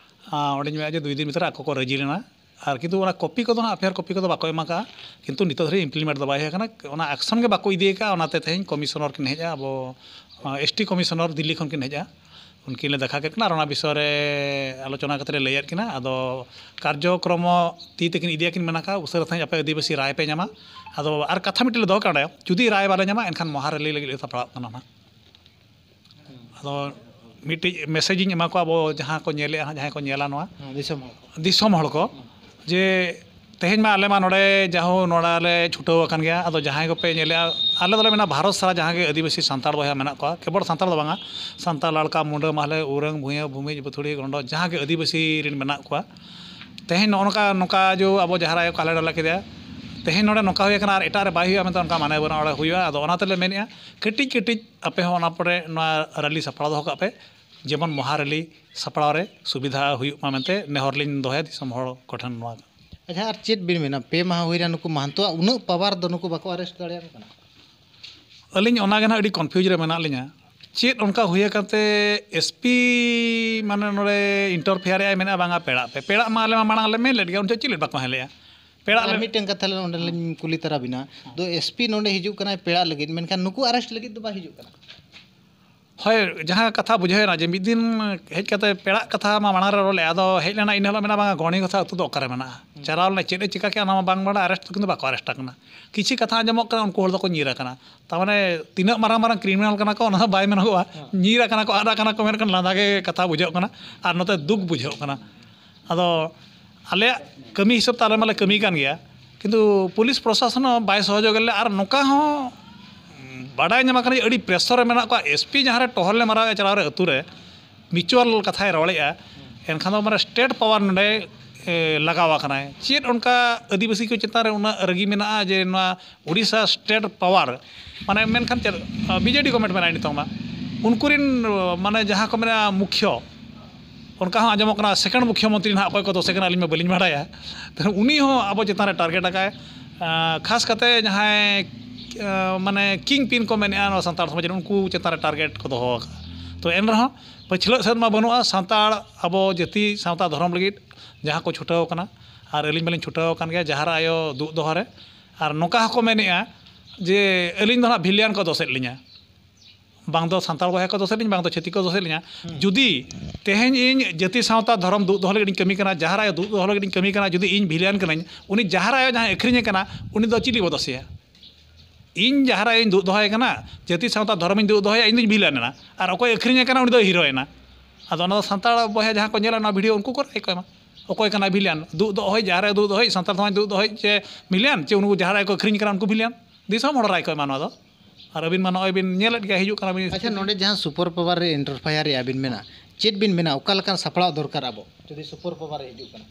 ᱟᱨ ᱚᱸᱰᱮᱧ ᱢᱮᱱᱟ ᱡᱮ ᱫᱩᱭ ᱫᱤᱱ ᱵᱷᱤᱛᱨᱤ ᱟᱠᱚ ᱠᱚ ᱨᱟᱹᱡᱤ ᱞᱮᱱᱟ᱾ ᱟᱨ ᱠᱤᱱᱛᱩ ᱚᱱᱟ ᱠᱚᱯᱤ ᱠᱚᱫᱚ ᱦᱟᱸᱜ ᱮᱯᱷ ᱟᱭ ᱟᱨ ᱠᱚᱯᱤ ᱠᱚᱫᱚ ᱵᱟᱠᱚ ᱮᱢ ᱟᱠᱟᱫᱼᱟ, ᱠᱤᱱᱛᱩ ᱱᱤᱛᱚᱜ ᱫᱷᱟᱹᱨᱤᱡ ᱤᱢᱯᱞᱤᱢᱮᱱᱴ ᱫᱚ ᱵᱟᱭ ᱦᱩᱭ ᱟᱠᱟᱱᱟ᱾ ᱚᱱᱟ ᱟᱠᱥᱚᱱ ᱜᱮ ᱵᱟᱠᱚ ᱤᱫᱤ ᱟᱠᱟᱫᱼᱟ, ᱚᱱᱟᱛᱮ ᱛᱮᱦᱮᱧ ᱠᱚᱢᱤᱥᱚᱱᱟᱨ ᱠᱤᱱ ᱦᱮᱡᱼᱟ, ᱟᱵᱚ ᱮᱥ ᱴᱤ ᱠᱚᱢᱤᱥᱚᱱᱟᱨ ᱫᱤᱞᱞᱤ ᱠᱷᱚᱱ ᱠᱤᱱ ᱦᱮᱡᱼᱟ, ᱩᱱᱠᱤᱱ ᱞᱮ ᱫᱮᱠᱷᱟ ᱠᱮᱫ ᱠᱤᱱᱟ ᱟᱨ ᱚᱱᱟ ᱵᱤᱥᱚᱭ ᱨᱮ ᱟᱞᱳᱪᱚᱱᱟ ᱠᱟᱛᱮ ᱞᱮ ᱞᱟᱹᱭᱟᱫ ᱠᱤᱱᱟ᱾ ᱟᱫᱚ ᱠᱟᱨᱡᱚᱠᱨᱚᱢᱚ ᱛᱤ ᱛᱮᱠᱤᱱ ᱤᱫᱤᱭᱟᱠᱤᱱ ᱢᱮᱱ ᱟᱠᱟᱫᱼᱟ, ᱩᱥᱟᱹᱨᱟ ᱥᱟᱺᱦᱤᱡ ᱟᱯᱮ ᱟᱹᱫᱤᱵᱟᱹᱥᱤ ᱨᱟᱭ ᱯᱮ ᱧᱟᱢᱟ᱾ ᱟᱫᱚ ᱟᱨ ᱠᱟᱛᱷᱟ ᱢᱤᱫᱴᱮᱡ ᱞᱮ ᱫᱚᱦᱚ ᱠᱟᱜᱼᱟ, ᱡᱩᱫᱤ ᱨᱟᱭ ᱵᱟᱞᱮ ᱧᱟᱢᱟ ᱮᱱᱠᱷᱟᱱ ᱢᱚᱦᱟ ᱨᱮᱞᱤ ᱞᱟᱹᱜᱤᱫ ᱞᱮ ᱥᱟᱯᱲᱟᱣᱚᱜ ᱠᱟᱱᱟ ᱱᱟᱦᱟᱜ᱾ ᱟᱫᱚ ᱢᱤᱫᱴᱤᱡ ᱢᱮᱥᱮᱡᱽ ᱤᱧ ᱮᱢᱟ ᱠᱚᱣᱟ ᱟᱵᱚ ᱡᱟᱦᱟᱸ ᱠᱚ ᱧᱮᱞᱮᱫᱼᱟ ᱦᱟᱸᱜ, ᱡᱟᱦᱟᱸᱭ ᱠᱚ ᱧᱮᱞᱟ ᱱᱚᱣᱟ ᱦᱮᱸ, ᱫᱤᱥᱚᱢ ᱦᱚᱲ ᱠᱚ᱾ ᱫᱤᱥᱚᱢ ᱦᱚᱲ ᱠᱚ, ᱡᱮ ᱛᱮᱦᱮᱧ ᱢᱟ ᱟᱞᱮ ᱢᱟ ᱱᱚᱰᱮ ᱡᱟᱦᱳ ᱱᱚᱰᱮ ᱞᱮ ᱪᱷᱩᱴᱟᱹᱣ ᱟᱠᱟᱱ ᱜᱮᱭᱟ, ᱟᱫᱚ ᱡᱟᱦᱟᱸᱭ ᱠᱚᱯᱮ ᱧᱮᱞᱮᱫᱼᱟ, ᱟᱞᱮ ᱫᱚᱞᱮ ᱢᱮᱱᱟ ᱵᱷᱟᱨᱚᱛ ᱥᱟᱨᱟ ᱡᱟᱦᱟᱸ ᱜᱮ ᱟᱹᱫᱤᱵᱟᱹᱥᱤ ᱥᱟᱱᱛᱟᱲ ᱵᱚᱭᱦᱟ ᱢᱮᱱᱟᱜ ᱠᱚᱣᱟ, ᱠᱮᱵᱚᱞ ᱥᱟᱱᱛᱟᱲ ᱫᱚ ᱵᱟᱝᱟ, ᱥᱟᱱᱛᱟᱲ, ᱞᱟᱲᱠᱟ, ᱢᱩᱰᱟᱹ, ᱢᱟᱦᱞᱮ, ᱳᱨᱟᱝ, ᱵᱷᱩᱭᱟᱹ, ᱵᱷᱩᱢᱤᱡᱽ, ᱵᱟᱹᱛᱷᱩᱲᱤ, ᱜᱚᱸᱰᱚ, ᱡᱟᱦᱟᱸ ᱜᱮ ᱟᱹᱫᱤᱵᱟᱹᱥᱤ ᱨᱮᱱ ᱢᱮᱱᱟᱜ ᱠᱚᱣᱟ, ᱛᱮᱦᱮᱧ ᱱᱚᱜᱼᱚ ᱱᱚᱝᱠᱟ, ᱱᱚᱝᱠᱟ ᱡᱮ ᱟᱵᱚ ᱡᱟᱦᱮᱨ ᱟᱭᱳ ᱠᱚ ᱦᱟᱞᱮ ᱰᱟᱞᱮ ᱠᱮᱫᱮᱭᱟ, ᱛᱮᱦᱮᱧ ᱱᱚᱰᱮ ᱱᱚᱝᱠᱟ ᱦᱩᱭ ᱟᱠᱟᱱᱟ ᱟᱨ ᱮᱴᱟᱜ ᱨᱮ ᱵᱟᱭ ᱦᱩᱭᱩᱜᱼᱟ ᱢᱮᱱᱛᱮ ᱚᱱᱠᱟ ᱢᱟᱱᱮ ᱵᱟᱹᱱᱩᱜᱼᱟ, ᱚᱸᱰᱮ ᱦᱩᱭᱩᱜᱼᱟ᱾ ᱟᱫᱚ ᱚᱱᱟ ᱛᱮᱞᱮ ᱢᱮᱱᱮᱫᱼᱟ, ᱠᱟᱹᱴᱤᱡ ᱠᱟᱹᱴᱤᱡ ᱟᱯᱮ ᱦᱚᱸ ᱚᱱᱟ ᱯᱚᱨᱮ ᱱᱚᱣᱟ ᱨᱮᱞᱤ ᱥᱟᱯᱲᱟᱣ ᱫᱚᱦᱚ ᱠᱟᱜ ᱯᱮ, ᱡᱮᱢᱚᱱ ᱢᱚᱦᱟ ᱨᱮᱞᱤ ᱥᱟᱯᱲᱟᱣ ᱨᱮ ᱥᱩᱵᱤᱫᱷᱟ ᱦᱩᱭᱩᱜ ᱢᱟ ᱢᱮᱱᱛᱮ ᱱᱮᱦᱚᱨ ᱞᱤᱧ ᱫᱚᱦᱚᱭᱟ ᱫᱤᱥᱚᱢ ᱦᱚᱲ ᱠᱚᱴᱷᱮᱱ ᱱᱚᱣᱟ᱾ ᱟᱪᱪᱷᱟ, ᱟᱨ ᱪᱮᱫ ᱵᱤᱱ ᱢᱮᱱᱟ, ᱯᱮ ᱢᱟᱦᱟ ᱦᱩᱭᱱᱟ, ᱱᱩᱠᱩ ᱢᱟᱦᱟᱱᱛᱚᱣᱟᱜ ᱩᱱᱟᱹᱜ ᱯᱟᱣᱟᱨ ᱫᱚ ᱱᱩᱠᱩ ᱵᱟᱠᱚ ᱟᱨᱮᱥᱴ ᱫᱟᱲᱮᱭᱟᱠᱚ ᱠᱟᱱᱟ? ᱟᱹᱞᱤᱧ ᱚᱱᱟ ᱜᱮ ᱱᱟᱦᱟᱜ ᱟᱹᱰᱤ ᱠᱚᱱᱯᱷᱤᱭᱩᱡᱽ ᱨᱮ ᱢᱮᱱᱟᱜ ᱞᱤᱧᱟ᱾ ᱪᱮᱫ ᱚᱱᱠᱟ ᱦᱩᱭ ᱟᱠᱟᱱᱛᱮ ᱮᱥ ᱯᱤ ᱢᱟᱱᱮ ᱱᱚᱰᱮ ᱤᱱᱴᱟᱨᱯᱷᱮᱭᱟᱨ ᱮᱫ ᱟᱭ, ᱢᱮᱱᱮᱫᱼᱟ ᱵᱟᱝᱟ ᱯᱮᱲᱟᱜ ᱯᱮ? ᱯᱮᱲᱟᱜ ᱢᱟ ᱟᱞᱮ ᱢᱟ ᱢᱟᱲᱟᱝ ᱞᱮ ᱢᱮᱱ ᱞᱮᱫ ᱜᱮᱭᱟ, ᱩᱱ ᱡᱚᱦᱚᱜ ᱪᱮᱫ ᱞᱮᱫ ᱵᱟᱠᱚ ᱦᱮᱡ ᱞᱮᱜᱼᱟ? ᱯᱮᱲᱟᱜ ᱟᱨ ᱞᱮ ᱢᱤᱫᱴᱮᱱ ᱠᱟᱛᱷᱟ ᱞᱮ ᱚᱸᱰᱮ ᱞᱤᱧ ᱠᱩᱞᱤ ᱛᱟᱨᱟ ᱵᱤᱱᱟ, ᱫᱚ ᱮᱥ ᱯᱤ ᱱᱚᱰᱮ ᱦᱤᱡᱩᱜ ᱠᱟᱱᱟᱭ ᱯᱮᱲᱟᱜ ᱞᱟᱹᱜᱤᱫ, ᱢᱮᱱᱠᱷᱟᱱ ᱱᱩᱠᱩ ᱟᱨᱮᱥᱴ ᱞᱟᱹᱜᱤᱫ ᱫᱚ ᱵᱟᱭ ᱦᱤᱡᱩᱜ ᱠᱟᱱᱟ᱾ ᱦᱳᱭ, ᱡᱟᱦᱟᱸ ᱠᱟᱛᱷᱟ ᱵᱩᱡᱷᱟᱹᱣ ᱮᱱᱟ ᱡᱮ ᱢᱤᱫ ᱫᱤᱱ ᱦᱮᱡ ᱠᱟᱛᱮ ᱯᱮᱲᱟᱜ ᱠᱟᱛᱷᱟ ᱢᱟ ᱢᱟᱲᱟᱝ ᱨᱮ ᱨᱚᱲ ᱞᱮᱫᱼᱟ, ᱟᱫᱚ ᱦᱮᱡ ᱞᱮᱱᱟ ᱤᱱᱟᱹ ᱦᱤᱞᱳᱜ ᱢᱮᱱᱟ, "ᱵᱟᱝᱟ, ᱜᱚᱲᱦᱤ ᱜᱚᱸᱥᱟ ᱟᱹᱛᱩ ᱫᱚ ᱚᱠᱟᱨᱮ ᱢᱮᱱᱟᱜᱼᱟ?" ᱪᱟᱞᱟᱣ ᱞᱮᱱᱟ, ᱪᱮᱫ ᱮ ᱪᱤᱠᱟ ᱠᱮᱜᱼᱟ ᱚᱱᱟ ᱢᱟ ᱵᱟᱝ ᱵᱟᱲᱟᱭ, ᱟᱨᱮᱥᱴ ᱫᱚ ᱠᱤᱱᱛᱩ ᱵᱟᱠᱚ ᱟᱨᱮᱥᱴ ᱟᱠᱟᱱᱟ᱾ ᱠᱤᱪᱷᱩ ᱠᱟᱛᱷᱟ ᱟᱸᱡᱚᱢᱚᱜ ᱠᱟᱱᱟ, ᱩᱱᱠᱩ ᱦᱚᱲ ᱫᱚᱠᱚ ᱧᱤᱨ ᱟᱠᱟᱱᱟ᱾ ᱛᱟᱨ ᱢᱟᱱᱮ ᱛᱤᱱᱟᱹᱜ ᱢᱟᱨᱟᱝ ᱢᱟᱨᱟᱝ ᱠᱨᱤᱢᱤᱱᱟᱞ ᱠᱟᱱᱟ ᱠᱚ, ᱚᱱᱟ ᱫᱚ ᱵᱟᱭ ᱢᱮᱱᱚᱜᱚᱜᱼᱟ᱾ ᱧᱤᱨ ᱟᱠᱟᱱᱟ ᱠᱚ, ᱟᱫ ᱟᱠᱟᱱᱟ ᱠᱚ ᱢᱮᱱᱠᱷᱟᱱ ᱞᱟᱸᱫᱟ ᱜᱮ ᱠᱟᱛᱷᱟ ᱵᱩᱡᱷᱟᱹᱜ ᱠᱟᱱᱟ ᱟᱨ ᱱᱚᱛᱮ ᱫᱩᱠ ᱵᱩᱡᱷᱟᱹᱜ ᱠᱟᱱᱟ᱾ ᱟᱫᱚ ᱟᱞᱮᱭᱟᱜ ᱠᱟᱹᱢᱤ ᱦᱤᱥᱟᱹᱵ ᱛᱮ ᱟᱞᱮ ᱢᱟᱞᱮ ᱠᱟᱹᱢᱤ ᱠᱟᱱ ᱜᱮᱭᱟ, ᱠᱤᱱᱛᱩ ᱯᱩᱞᱤᱥ ᱯᱨᱚᱥᱟᱥᱚᱱ ᱦᱚᱸ ᱵᱟᱭ ᱥᱚᱦᱚᱡᱳᱜᱽ ᱞᱮᱭᱟ᱾ ᱟᱨ ᱱᱚᱝᱠᱟ ᱦᱚᱸ ᱵᱟᱰᱟᱭ ᱧᱟᱢ ᱟᱠᱟᱱᱟ ᱡᱮ ᱟᱹᱰᱤ ᱯᱨᱮᱥᱚᱨ ᱨᱮ ᱢᱮᱱᱟᱜ ᱠᱚᱣᱟ᱾ ᱮᱥᱯᱤ ᱡᱟᱦᱟᱸ ᱨᱮ ᱴᱚᱦᱚᱞ ᱞᱮ ᱢᱟᱨᱟᱣᱮᱫᱼᱟ ᱪᱟᱞᱟᱣ ᱨᱮ ᱟᱹᱛᱩ ᱨᱮ, ᱢᱤᱪᱩᱣᱟᱞ ᱠᱟᱛᱷᱟᱭ ᱨᱚᱲᱮᱫᱼᱟ, ᱮᱱᱠᱷᱟᱱ ᱫᱚ ᱢᱟᱱᱮ ᱥᱴᱮᱴ ᱯᱟᱣᱟᱨ ᱱᱚᱰᱮ ᱮ, ᱞᱟᱜᱟᱣ ᱟᱠᱟᱱᱟᱭ᱾ ᱪᱮᱫ ᱚᱱᱠᱟ ᱟᱹᱫᱤᱵᱟᱹᱥᱤ ᱠᱚ ᱪᱮᱛᱟᱱ ᱨᱮ ᱩᱱᱟᱹᱜ ᱨᱟᱹᱜᱤ ᱢᱮᱱᱟᱜᱼᱟ ᱡᱮ ᱱᱚᱣᱟ ᱩᱲᱤᱥᱥᱟ ᱥᱴᱮᱴ ᱯᱟᱣᱟᱨ, ᱢᱟᱱᱮ ᱢᱮᱱᱠᱷᱟᱱ ᱪᱮᱫ, ᱵᱤᱡᱮᱰᱤ ᱜᱚᱵᱷᱢᱮᱱᱴ ᱢᱮᱱᱟᱜᱼᱟ ᱱᱤᱛᱚᱝ ᱢᱟ, ᱩᱱᱠᱩ ᱨᱤᱱ ᱢᱟᱱᱮ ᱡᱟᱦᱟᱸ ᱠᱚ ᱢᱮᱱᱟ ᱢᱩᱠᱷᱭᱚ, ᱚᱱᱠᱟ ᱦᱚᱸ ᱟᱸᱡᱚᱢᱚᱜ ᱠᱟᱱᱟ ᱥᱮᱠᱮᱱᱰ ᱢᱩᱠᱷᱭᱚ ᱢᱚᱱᱛᱨᱤ ᱱᱟᱦᱟᱜ ᱚᱠᱚᱭ ᱠᱚ ᱫᱚᱥᱮ ᱠᱟᱱᱟ ᱟᱹᱞᱤᱧ ᱢᱟ ᱵᱟᱹᱞᱤᱧ ᱵᱟᱲᱟᱭᱟ᱾ ᱛᱚ ᱩᱱᱤ ᱦᱚᱸ ᱟᱵᱚ ᱪᱮᱛᱟᱱ ᱨᱮ ᱴᱟᱨᱜᱮᱴ ᱟᱠᱟᱫᱟᱭ᱾ ᱟᱸ, ᱠᱷᱟᱥ ᱠᱟᱛᱮ ᱡᱟᱦᱟᱸᱭ, ᱟᱸ, ᱢᱟᱱᱮ ᱠᱤᱝ ᱯᱤᱱ ᱠᱚ ᱢᱮᱱᱮᱜᱼᱟ ᱱᱚᱣᱟ ᱥᱟᱱᱛᱟᱲ ᱥᱚᱢᱟᱡᱽ ᱨᱮ, ᱩᱱᱠᱩ ᱪᱮᱛᱟᱱ ᱨᱮ ᱴᱟᱨᱜᱮᱴ ᱠᱚ ᱫᱚᱦᱚ ᱟᱠᱟᱫᱟ᱾ ᱛᱚ ᱮᱱ ᱨᱮᱦᱚᱸ ᱯᱟᱹᱪᱷᱞᱟᱹᱜ ᱥᱮᱫ ᱢᱟ ᱵᱟᱹᱱᱩᱜᱼᱟ, ᱥᱟᱱᱛᱟᱲ ᱟᱵᱚ ᱡᱟᱹᱛᱤ ᱥᱟᱶᱛᱟ ᱫᱷᱚᱨᱚᱢ ᱞᱟᱹᱜᱤᱫ ᱡᱟᱦᱟᱸ ᱠᱚ ᱪᱷᱩᱴᱟᱹᱣ ᱟᱠᱟᱱᱟ, ᱟᱨ ᱟᱹᱞᱤᱧ ᱢᱟᱞᱤᱧ ᱪᱷᱩᱴᱟᱹᱣ ᱟᱠᱟᱱ ᱜᱮᱭᱟ ᱡᱟᱦᱮᱨ ᱟᱭᱳ ᱫᱩᱜ ᱫᱚᱦᱚ ᱨᱮ᱾ ᱟᱨ ᱱᱚᱝᱠᱟ ᱦᱚᱸᱠᱚ ᱢᱮᱱᱮᱜᱼᱟ ᱡᱮ ᱟᱹᱞᱤᱧ ᱫᱚ ᱦᱟᱸᱜ ᱵᱷᱤᱞᱤᱭᱟᱱ ᱠᱚ ᱫᱚᱥᱮᱫ ᱞᱤᱧᱟ, ᱵᱟᱝ ᱫᱚ ᱥᱟᱱᱛᱟᱲ ᱵᱚᱭᱦᱟ ᱠᱚ ᱫᱚᱥᱮᱫ ᱞᱤᱧ, ᱵᱟᱝ ᱫᱚ ᱪᱷᱟᱹᱛᱤᱠ ᱠᱚ ᱫᱚᱥᱮᱫ ᱞᱤᱧᱟ᱾ ᱡᱩᱫᱤ ᱛᱮᱦᱮᱧ ᱤᱧ ᱡᱟᱹᱛᱤ ᱥᱟᱶᱛᱟ ᱫᱷᱚᱨᱚᱢ ᱫᱩᱜ ᱫᱚᱦᱚ ᱞᱟᱹᱜᱤᱫ ᱤᱧ ᱠᱟᱹᱢᱤ ᱠᱟᱱᱟ, ᱡᱟᱦᱮᱨ ᱟᱭᱳ ᱫᱩᱜ ᱫᱚᱦᱚ ᱞᱟᱹᱜᱤᱫ ᱤᱧ ᱠᱟᱹᱢᱤ ᱠᱟᱱᱟ, ᱡᱩᱫᱤ ᱤᱧ ᱵᱷᱤᱞᱤᱭᱟᱱ ᱠᱟᱹᱱᱟᱹᱧ, ᱩᱱᱤ ᱡᱟᱦᱮᱨ ᱟᱭᱳ ᱡᱟᱦᱟᱸᱭ ᱟᱹᱠᱷᱨᱤᱧᱮ ᱠᱟᱱᱟ, ᱩᱱᱤ ᱫᱚ ᱪᱤᱞᱤ ᱵᱚ ᱫᱚᱥᱮᱭᱟ? ᱤᱧ ᱡᱟᱦᱮᱨ ᱟᱭᱳᱧ ᱫᱩᱜ ᱫᱚᱦᱚᱭᱮ ᱠᱟᱱᱟ, ᱡᱟᱹᱛᱤ ᱥᱟᱶᱛᱟ ᱫᱷᱚᱨᱚᱢᱤᱧ ᱫᱩᱜ ᱫᱚᱦᱚᱭᱟ, ᱤᱧ ᱫᱩᱧ ᱵᱷᱤᱞᱮᱱ ᱮᱱᱟ, ᱟᱨ ᱚᱠᱚᱭ ᱟᱹᱠᱷᱨᱤᱧᱮ ᱠᱟᱱᱟ ᱩᱱᱤ ᱫᱚᱭ ᱦᱤᱨᱳᱭᱮᱱᱟ᱾ ᱟᱫᱚ ᱚᱱᱟ ᱫᱚ ᱥᱟᱱᱛᱟᱲ ᱵᱚᱭᱦᱟ ᱡᱟᱦᱟᱸ ᱠᱚ ᱧᱮᱞᱟ ᱱᱚᱣᱟ ᱵᱷᱤᱰᱤᱭᱳ, ᱩᱱᱠᱩ ᱠᱚ ᱨᱟᱭ ᱠᱚ ᱮᱢᱟ, ᱚᱠᱚᱭ ᱠᱟᱱᱟᱭ ᱵᱷᱤᱞᱮᱱ, ᱫᱩᱜ ᱫᱚᱦᱚᱭ, ᱡᱟᱦᱮᱨ ᱟᱭᱳ ᱫᱩᱜ ᱫᱚᱦᱚᱭ, ᱥᱟᱱᱛᱟᱲ ᱥᱚᱢᱟᱡᱽ ᱫᱩᱜ ᱫᱚᱦᱚᱭ ᱪᱮ ᱵᱷᱤᱞᱮᱱ, ᱪᱮ ᱩᱱᱠᱩ ᱡᱟᱦᱮᱨ ᱟᱭᱳ ᱠᱚ ᱟᱹᱠᱷᱨᱤᱧ ᱠᱟᱱᱟ ᱩᱱᱠᱩ ᱵᱷᱤᱞᱮᱱ, ᱫᱤᱥᱚᱢ ᱦᱚᱲ ᱨᱟᱭ ᱠᱚ ᱮᱢᱟ ᱱᱚᱣᱟ ᱫᱚ᱾ ᱟᱨ ᱟᱹᱵᱤᱱ ᱢᱟ ᱱᱚᱜᱼᱚᱭ ᱵᱤᱱ ᱧᱮᱞᱮᱫ ᱜᱮᱭᱟ, ᱦᱤᱡᱩᱜ ᱠᱟᱱᱟ ᱵᱤᱱ᱾ ᱟᱪᱪᱷᱟ, ᱱᱚᱰᱮ ᱡᱟᱦᱟᱸ ᱥᱩᱯᱟᱨ ᱯᱟᱣᱟᱨ ᱨᱮ ᱤᱱᱴᱟᱨᱯᱷᱟᱭᱟᱨ ᱨᱮᱭᱟᱜ ᱵᱤᱱ ᱢᱮᱱᱟ, ᱪᱮᱫ ᱵᱤᱱ ᱢᱮᱱᱟ, ᱚᱠᱟ ᱞᱮᱠᱟᱱ ᱥᱟᱯᱲᱟᱣ ᱫᱚᱨᱠᱟᱨ ᱟᱵᱚ ᱡᱩᱫᱤ ᱥᱩᱯᱟᱨ ᱯᱟᱣᱟᱨ ᱨᱮ ᱦᱤᱡᱩᱜ ᱠᱟᱱᱟ?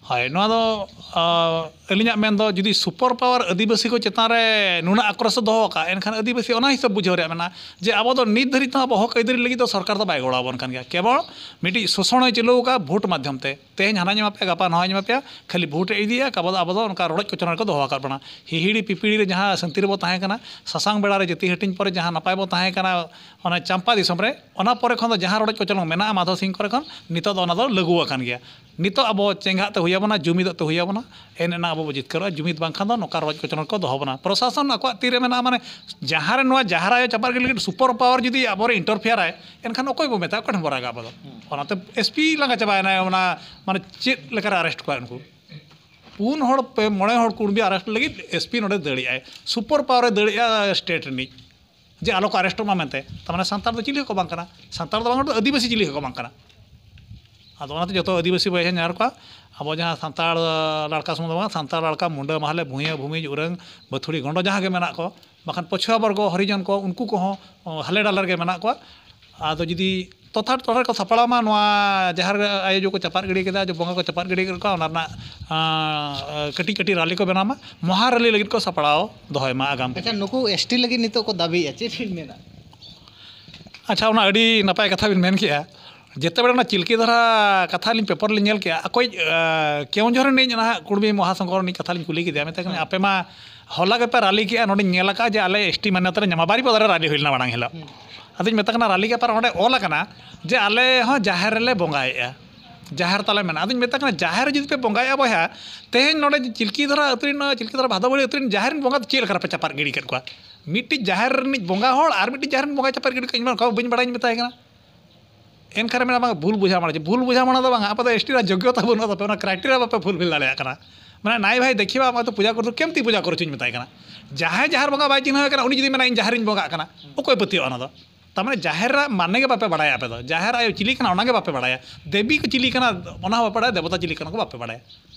ᱦᱳᱭ, ᱱᱚᱣᱟ ᱫᱚ, ᱟ, ᱟᱹᱞᱤᱧᱟᱜ ᱢᱮᱱ ᱫᱚ ᱡᱩᱫᱤ ᱥᱩᱯᱟᱨ ᱯᱟᱣᱟᱨ ᱟᱹᱫᱤᱵᱟᱹᱥᱤ ᱠᱚ ᱪᱮᱛᱟᱱ ᱨᱮ ᱱᱩᱱᱟᱹᱜ ᱟᱠᱨᱳᱥ ᱮ ᱫᱚᱦᱚ ᱟᱠᱟᱫᱼᱟ, ᱮᱱᱠᱷᱟᱱ ᱟᱹᱫᱤᱵᱟᱹᱥᱤ ᱚᱱᱟ ᱦᱤᱥᱟᱹᱵ ᱵᱩᱡᱷᱟᱹᱣ ᱨᱮᱭᱟᱜ ᱢᱮᱱᱟᱜᱼᱟ ᱡᱮ ᱟᱵᱚ ᱫᱚ ᱱᱤᱛ ᱫᱷᱟᱹᱨᱤᱡ ᱛᱮᱦᱚᱸ ᱟᱵᱚ ᱦᱚᱠ ᱟᱹᱭᱫᱟᱹᱨᱤ ᱞᱟᱹᱜᱤᱫ ᱫᱚ ᱥᱚᱨᱠᱟᱨ ᱫᱚ ᱵᱟᱭ ᱜᱚᱲᱚ ᱟᱵᱚᱱ ᱠᱟᱱ ᱜᱮᱭᱟ᱾ ᱠᱮᱵᱚᱞ ᱢᱤᱫᱴᱤᱡ ᱥᱳᱥᱚᱱ ᱮ ᱪᱟᱹᱞᱩ ᱟᱠᱟᱫᱼᱟ ᱵᱷᱳᱴ ᱢᱟᱫᱽᱫᱷᱚᱢ ᱛᱮ, ᱛᱮᱦᱮᱧ ᱦᱟᱱᱟᱧ ᱮᱢᱟ ᱯᱮᱭᱟ, ᱜᱟᱯᱟ ᱱᱚᱣᱟᱧ ᱮᱢᱟ ᱯᱮᱭᱟ, ᱠᱷᱟᱹᱞᱤ ᱵᱷᱳᱴ ᱮ ᱤᱫᱤᱭᱮᱫᱼᱟ, ᱟᱵᱚ ᱫᱚ, ᱟᱵᱚ ᱫᱚ ᱚᱱᱠᱟ ᱨᱚᱰᱚᱡ ᱠᱚᱪᱞᱚᱱ ᱨᱮᱠᱚ ᱫᱚᱦᱚ ᱟᱠᱟᱫ ᱵᱚᱱᱟ᱾ ᱦᱤᱦᱤᱲᱤ ᱯᱤᱯᱤᱲᱤ ᱨᱮ ᱡᱟᱦᱟᱸ ᱥᱟᱹᱱᱛᱤ ᱨᱮᱵᱚ ᱛᱟᱦᱮᱸ ᱠᱟᱱᱟ, ᱥᱟᱥᱟᱝ ᱵᱮᱲᱟ ᱨᱮ ᱡᱟᱹᱛᱤ ᱦᱟᱹᱴᱤᱧ ᱯᱚᱨᱮ ᱡᱟᱦᱟᱸ ᱱᱟᱯᱟᱭ ᱵᱚ ᱛᱟᱦᱮᱸ ᱠᱟᱱᱟ, ᱚᱱᱟ ᱪᱟᱢᱯᱟ ᱫᱤᱥᱚᱢ ᱨᱮ, ᱚᱱᱟ ᱯᱚᱨᱮ ᱠᱷᱚᱱ ᱫᱚ ᱡᱟᱦᱟᱸ ᱨᱚᱰᱚᱡ ᱠᱚᱪᱞᱚᱱ ᱢᱮᱱᱟᱜᱼᱟ ᱢᱟᱫᱷᱚ ᱥᱤᱝ ᱠᱚᱨᱮ ᱠᱷᱚᱱ, ᱱᱤᱛᱚᱜ ᱫᱚ ᱚᱱᱟ ᱫᱚ ᱞᱟᱹᱜᱩ ᱟᱠᱟᱱ ᱜᱮᱭᱟ᱾ ᱱᱤᱛᱚᱜ ᱟᱵᱚ ᱪᱮᱸᱜᱷᱟᱜ ᱛᱮ ᱦᱩᱭ ᱟᱵᱚᱱᱟ, ᱡᱩᱢᱤᱫᱚᱜ ᱛᱮ ᱦᱩᱭ ᱟᱵᱚᱱᱟ᱾ ᱮᱱ ᱮᱱᱟ ᱟᱵᱚ ᱵᱚ ᱡᱤᱛᱠᱟᱹᱨᱚᱜᱼᱟ᱾ ᱡᱩᱢᱤᱫ ᱵᱟᱝᱠᱷᱟᱱ ᱫᱚ ᱱᱚᱝᱠᱟ ᱨᱚᱡᱽ ᱠᱚᱪᱞᱚᱱ ᱠᱚ ᱫᱚᱦᱚ ᱵᱚᱱᱟ᱾ ᱯᱨᱚᱥᱟᱥᱚᱱ ᱟᱠᱚᱣᱟᱜ ᱛᱤᱨᱮ ᱢᱮᱱᱟᱜᱼᱟ, ᱢᱟᱱᱮ ᱡᱟᱦᱟᱸ ᱨᱮ ᱱᱚᱣᱟ ᱡᱟᱦᱟᱸ ᱨᱮ ᱟᱭᱳ ᱪᱟᱯᱟᱫ ᱜᱤᱰᱤ ᱞᱟᱹᱜᱤᱫ ᱥᱩᱯᱟᱨ ᱯᱟᱣᱟᱨ ᱡᱩᱫᱤ ᱟᱵᱚᱨᱮ ᱤᱱᱴᱟᱨᱯᱷᱤᱭᱟᱨᱟᱭ, ᱮᱱᱠᱷᱟᱱ ᱚᱠᱚᱭ ᱵᱚ ᱢᱮᱛᱟᱭᱟ, ᱚᱠᱚᱭ ᱴᱷᱮᱱ ᱵᱚ ᱨᱟᱜᱟ ᱟᱵᱚ ᱫᱚ? ᱚᱱᱟᱛᱮ ᱮᱥᱯᱤ ᱞᱟᱸᱜᱟ ᱪᱟᱵᱟᱭᱮᱱᱟᱭ ᱚᱱᱟ, ᱢᱟᱱᱮ ᱪᱮᱫ ᱞᱮᱠᱟᱨᱮ ᱟᱨᱮᱥᱴ ᱠᱚᱣᱟ ᱩᱱᱠᱩ? ᱯᱩᱱ ᱦᱚᱲ, ᱯᱮ, ᱢᱚᱬᱮ ᱦᱚᱲ ᱠᱩᱲᱢᱤ ᱟᱨᱮᱥᱴ ᱞᱟᱹᱜᱤᱫ ᱮᱥᱯᱤ ᱱᱚᱰᱮ ᱫᱟᱹᱲᱮᱜᱼᱟᱭ, ᱥᱩᱯᱟᱨ ᱯᱟᱣᱟᱨᱮ ᱫᱟᱹᱲᱮᱜᱼᱟ ᱥᱴᱮᱴ ᱨᱤᱱᱤᱡ, ᱡᱮ ᱟᱞᱚ ᱠᱚ ᱟᱨᱮᱥᱴᱚᱜ ᱢᱟ ᱢᱮᱱᱛᱮ᱾ ᱛᱟᱨ ᱢᱟᱱᱮ ᱥᱟᱱᱛᱟᱲ ᱫᱚ ᱪᱤᱞᱤ ᱦᱚᱸᱠᱚ ᱵᱟᱝ ᱠᱟᱱᱟ, ᱥᱟᱱᱛᱟᱲ ᱫᱚ ᱵᱟᱝ, ᱟᱹᱫᱤᱵᱟᱹᱥᱤ ᱪᱤᱞᱤ ᱦᱚᱸᱠᱚ ᱵᱟᱝ ᱠᱟᱱᱟ᱾ ᱟᱫᱚ ᱚᱱᱟᱛᱮ ᱡᱚᱛᱚ ᱟᱹᱫᱤᱵᱟᱹᱥᱤ ᱵᱚᱭᱦᱟ ᱧᱟᱢ ᱠᱚᱣᱟ, ᱟᱵᱚ ᱡᱟᱦᱟᱸ ᱥᱟᱱᱛᱟᱲ ᱞᱟᱲᱠᱟ ᱥᱩᱢᱩᱝ ᱫᱚ ᱵᱟᱝ, ᱥᱟᱱᱛᱟᱲ ᱞᱟᱲᱠᱟ, ᱢᱩᱱᱰᱟᱹ, ᱢᱟᱦᱞᱮ, ᱵᱷᱩᱭᱟᱹ, ᱵᱷᱩᱢᱤᱡ, ᱩᱨᱟᱹᱝ, ᱵᱟᱹᱛᱷᱩᱲᱤ, ᱜᱚᱸᱰᱚ ᱡᱟᱦᱟᱸ ᱜᱮ ᱢᱮᱱᱟᱜ ᱠᱚ, ᱵᱟᱠᱷᱟᱱ ᱯᱚᱪᱷᱩᱣᱟ ᱵᱚᱨᱜᱚ, ᱦᱚᱨᱤᱡᱚᱱ ᱠᱚ, ᱩᱱᱠᱩ ᱠᱚᱦᱚᱸ ᱦᱟᱞᱮ ᱰᱟᱞᱮ ᱨᱮᱜᱮ ᱢᱮᱱᱟᱜ ᱠᱚᱣᱟ᱾ ᱟᱫᱚ ᱡᱩᱫᱤ ᱛᱚᱛᱷᱟ ᱴᱚᱴᱷᱟ ᱠᱚ ᱥᱟᱯᱲᱟᱣ ᱢᱟ, ᱱᱚᱣᱟ ᱡᱟᱦᱮᱨ ᱟᱭᱳ ᱡᱚ ᱠᱚ ᱪᱟᱯᱟᱫ ᱜᱤᱰᱤ ᱠᱮᱫᱟ, ᱡᱚ ᱵᱚᱸᱜᱟ ᱠᱚ ᱪᱟᱯᱟᱫ ᱜᱤᱰᱤ ᱠᱮᱫ ᱠᱚᱣᱟ, ᱚᱱᱟ ᱨᱮᱱᱟᱜ ᱟᱸ, ᱠᱟᱹᱴᱤᱡ ᱠᱟᱹᱴᱤᱡ ᱨᱟᱞᱤ ᱠᱚ ᱵᱮᱱᱟᱣ ᱢᱟ, ᱢᱚᱦᱟ ᱨᱟᱞᱤ ᱞᱟᱹᱜᱤᱫ ᱠᱚ ᱥᱟᱯᱲᱟᱣ ᱫᱚᱦᱚᱭ ᱢᱟ ᱟᱜᱟᱢ ᱫᱤᱱ᱾ ᱟᱪᱪᱷᱟ, ᱱᱩᱠᱩ ᱮᱥᱴᱤ ᱞᱟᱹᱜᱤᱫ ᱱᱤᱛᱚᱜ ᱠᱚ ᱫᱟᱹᱵᱤᱭᱮᱫᱼᱟ, ᱪᱮᱫ ᱵᱤᱱ ᱢᱮᱱᱟ? ᱟᱪᱪᱷᱟ, ᱚᱱᱟ ᱟᱹᱰᱤ ᱱᱟᱯᱟᱭ ᱠᱟᱛᱷᱟ ᱵᱤᱱ ᱢᱮᱱ ᱠᱮᱜᱼᱟ᱾ ᱡᱮᱛᱮ ᱵᱮᱲᱟ ᱚᱱᱟ ᱪᱤᱞᱠᱤ ᱫᱷᱟᱨᱟ ᱠᱟᱛᱷᱟ ᱞᱤᱧ ᱯᱮᱯᱟᱨ ᱞᱤᱧ ᱧᱮᱞ ᱠᱮᱜᱼᱟ, ᱚᱠᱚᱭ, ᱟᱸ, ᱠᱮᱣᱚᱱᱡᱷᱚᱨ ᱨᱤᱱᱤᱡ ᱱᱟᱦᱟᱜ ᱠᱩᱲᱢᱤ ᱢᱚᱦᱟᱥᱚᱝᱜᱷᱚ ᱨᱤᱱᱤᱡ ᱠᱟᱛᱷᱟ ᱞᱤᱧ ᱠᱩᱞᱤ ᱠᱮᱫᱮᱭᱟ, ᱢᱮᱛᱟᱭ ᱠᱟᱱᱟ, ᱦᱮᱸ᱾ ᱟᱯᱮ ᱢᱟ ᱦᱚᱞᱟ ᱜᱮᱯᱮ ᱨᱟᱞᱤ ᱠᱮᱜᱼᱟ, ᱱᱚᱰᱮᱧ ᱧᱮᱞ ᱟᱠᱟᱫᱼᱟ ᱡᱮ ᱟᱞᱮ ᱮᱥᱴᱤ ᱢᱟᱱᱭᱚᱛᱟ ᱞᱮ ᱧᱟᱢᱟ, ᱵᱟᱨᱤᱯᱟᱫᱟ ᱨᱮ ᱨᱟᱞᱤ ᱦᱩᱭ ᱞᱮᱱᱟ ᱢᱟᱲᱟᱝ ᱦᱤᱞᱳᱜ᱾ ᱦᱩᱸ᱾ ᱟᱫᱚᱧ ᱢᱮᱛᱟ ᱠᱟᱱᱟ, ᱨᱟᱞᱤ ᱠᱮᱫᱼᱟ ᱯᱮ, ᱚᱸᱰᱮ ᱚᱞ ᱟᱠᱟᱱᱟ ᱡᱮ ᱟᱞᱮ ᱦᱚᱸ ᱡᱟᱦᱮᱨ ᱨᱮᱞᱮ ᱵᱚᱸᱜᱟᱭᱮᱫᱼᱟ, ᱡᱟᱦᱮᱨ ᱛᱟᱞᱮ ᱢᱮᱱᱟᱜᱼᱟ᱾ ᱟᱫᱚᱧ ᱢᱮᱛᱟ ᱠᱟᱱᱟ, ᱡᱟᱦᱮᱨ ᱨᱮ ᱡᱩᱫᱤ ᱯᱮ ᱵᱚᱸᱜᱟᱭᱮᱫᱼᱟ ᱵᱚᱭᱦᱟ, ᱛᱮᱦᱮᱧ ᱱᱚᱰᱮ ᱪᱤᱞᱠᱤ ᱫᱷᱟᱨᱟ ᱟᱹᱛᱩ ᱨᱮᱱ, ᱪᱤᱞᱠᱤ ᱫᱷᱟᱨᱟ ᱵᱷᱟᱫᱚᱵᱟᱹᱲᱤ ᱟᱹᱛᱩ ᱨᱮᱱ ᱡᱟᱦᱮᱨ ᱨᱮᱱ ᱵᱚᱸᱜᱟ ᱫᱚ ᱪᱮᱫ ᱞᱮᱠᱟ ᱨᱮᱯᱮ ᱪᱟᱯᱟᱫ ᱜᱤᱰᱤ ᱠᱮᱫ ᱠᱚᱣᱟ? ᱢᱤᱫᱴᱤᱡ ᱡᱟᱦᱮᱨ ᱨᱤᱱᱤᱡ ᱵᱚᱸᱜᱟ ᱦᱚᱲ ᱟᱨ ᱢᱤᱫᱴᱤᱡ ᱡᱟᱦᱮᱨ ᱨᱮᱱ ᱵᱚᱸᱜᱟᱭ ᱪᱟᱯᱟᱫ ᱜᱤᱰᱤ ᱠᱮᱫ ᱠᱚᱣᱟ, ᱤᱧ ᱢᱟ ᱚᱱᱠᱟ ᱵᱟᱹᱧ ᱵᱟᱲᱟᱭᱟ, ᱤᱧ ᱢᱮᱛᱟᱭ ᱠᱟᱱᱟ᱾ ᱮᱱᱠᱷᱟᱱ ᱢᱮᱱᱟ, ᱵᱟᱝ, ᱵᱷᱩᱞ ᱵᱩᱡᱷᱟᱹᱣ ᱢᱟᱱᱟ, ᱵᱷᱩᱞ ᱵᱩᱡᱷᱟᱹᱣ ᱢᱟᱱᱟ ᱫᱚ ᱵᱟᱝᱟ, ᱟᱯᱮ ᱫᱚ ᱮᱥᱴᱤ ᱨᱮᱱᱟᱜ ᱡᱳᱜᱽᱭᱚᱛᱟ ᱵᱟᱹᱱᱩᱜ ᱛᱟᱯᱮ, ᱚᱱᱟ ᱠᱨᱟᱭᱴᱮᱨᱤᱭᱟ ᱵᱟᱯᱮ ᱯᱷᱩᱞᱯᱷᱤᱞ ᱫᱟᱲᱮᱭᱟᱜ ᱠᱟᱱᱟ᱾ ᱢᱟᱱᱮ, ᱱᱟᱭ ᱵᱷᱟᱭ ᱫᱮᱠᱷᱤᱵᱟ, ᱟᱢ ᱟᱫᱚ ᱯᱩᱡᱟ ᱠᱚᱨᱛᱩ ᱠᱮᱢᱛᱤ ᱯᱩᱡᱟ ᱠᱚᱨᱪᱩᱧ ᱢᱮᱛᱟᱭ ᱠᱟᱱᱟ᱾ ᱡᱟᱦᱟᱸᱭ ᱡᱟᱦᱮᱨ ᱵᱚᱸᱜᱟ ᱵᱟᱭ ᱪᱤᱱᱦᱟᱹᱣ ᱠᱟᱱᱟ, ᱩᱱᱤ ᱡᱩᱫᱤ ᱢᱮᱱᱟ, "ᱤᱧ ᱡᱟᱦᱮᱨ ᱨᱤᱧ ᱵᱚᱸᱜᱟᱜ ᱠᱟᱱᱟ", ᱚᱠᱚᱭ ᱯᱟᱹᱛᱭᱟᱹᱣᱟ ᱚᱱᱟ ᱫᱚ? ᱛᱟᱨ ᱢᱟᱱᱮ, ᱡᱟᱦᱮᱨ ᱨᱮᱱᱟᱜ ᱢᱟᱱᱮ ᱜᱮ ᱵᱟᱯᱮ ᱵᱟᱲᱟᱭᱟ ᱟᱯᱮ ᱫᱚ᱾ ᱡᱟᱦᱮᱨ ᱟᱭᱳ ᱪᱤᱞᱤ ᱠᱟᱱᱟ, ᱚᱱᱟ ᱜᱮ ᱵᱟᱯᱮ ᱵᱟᱲᱟᱭᱟ᱾ ᱫᱮᱵᱤ ᱠᱚ ᱪᱤᱞᱤ ᱠᱟᱱᱟ, ᱚᱱᱟ ᱦᱚᱸ ᱵᱟᱯᱮ ᱵᱟᱲᱟᱭᱟ᱾ ᱫᱮᱵᱚᱛᱟ ᱪᱤᱞᱤ ᱠᱟᱱᱟ ᱠᱚ, ᱵᱟᱯᱮ ᱵᱟᱲᱟᱭᱟ᱾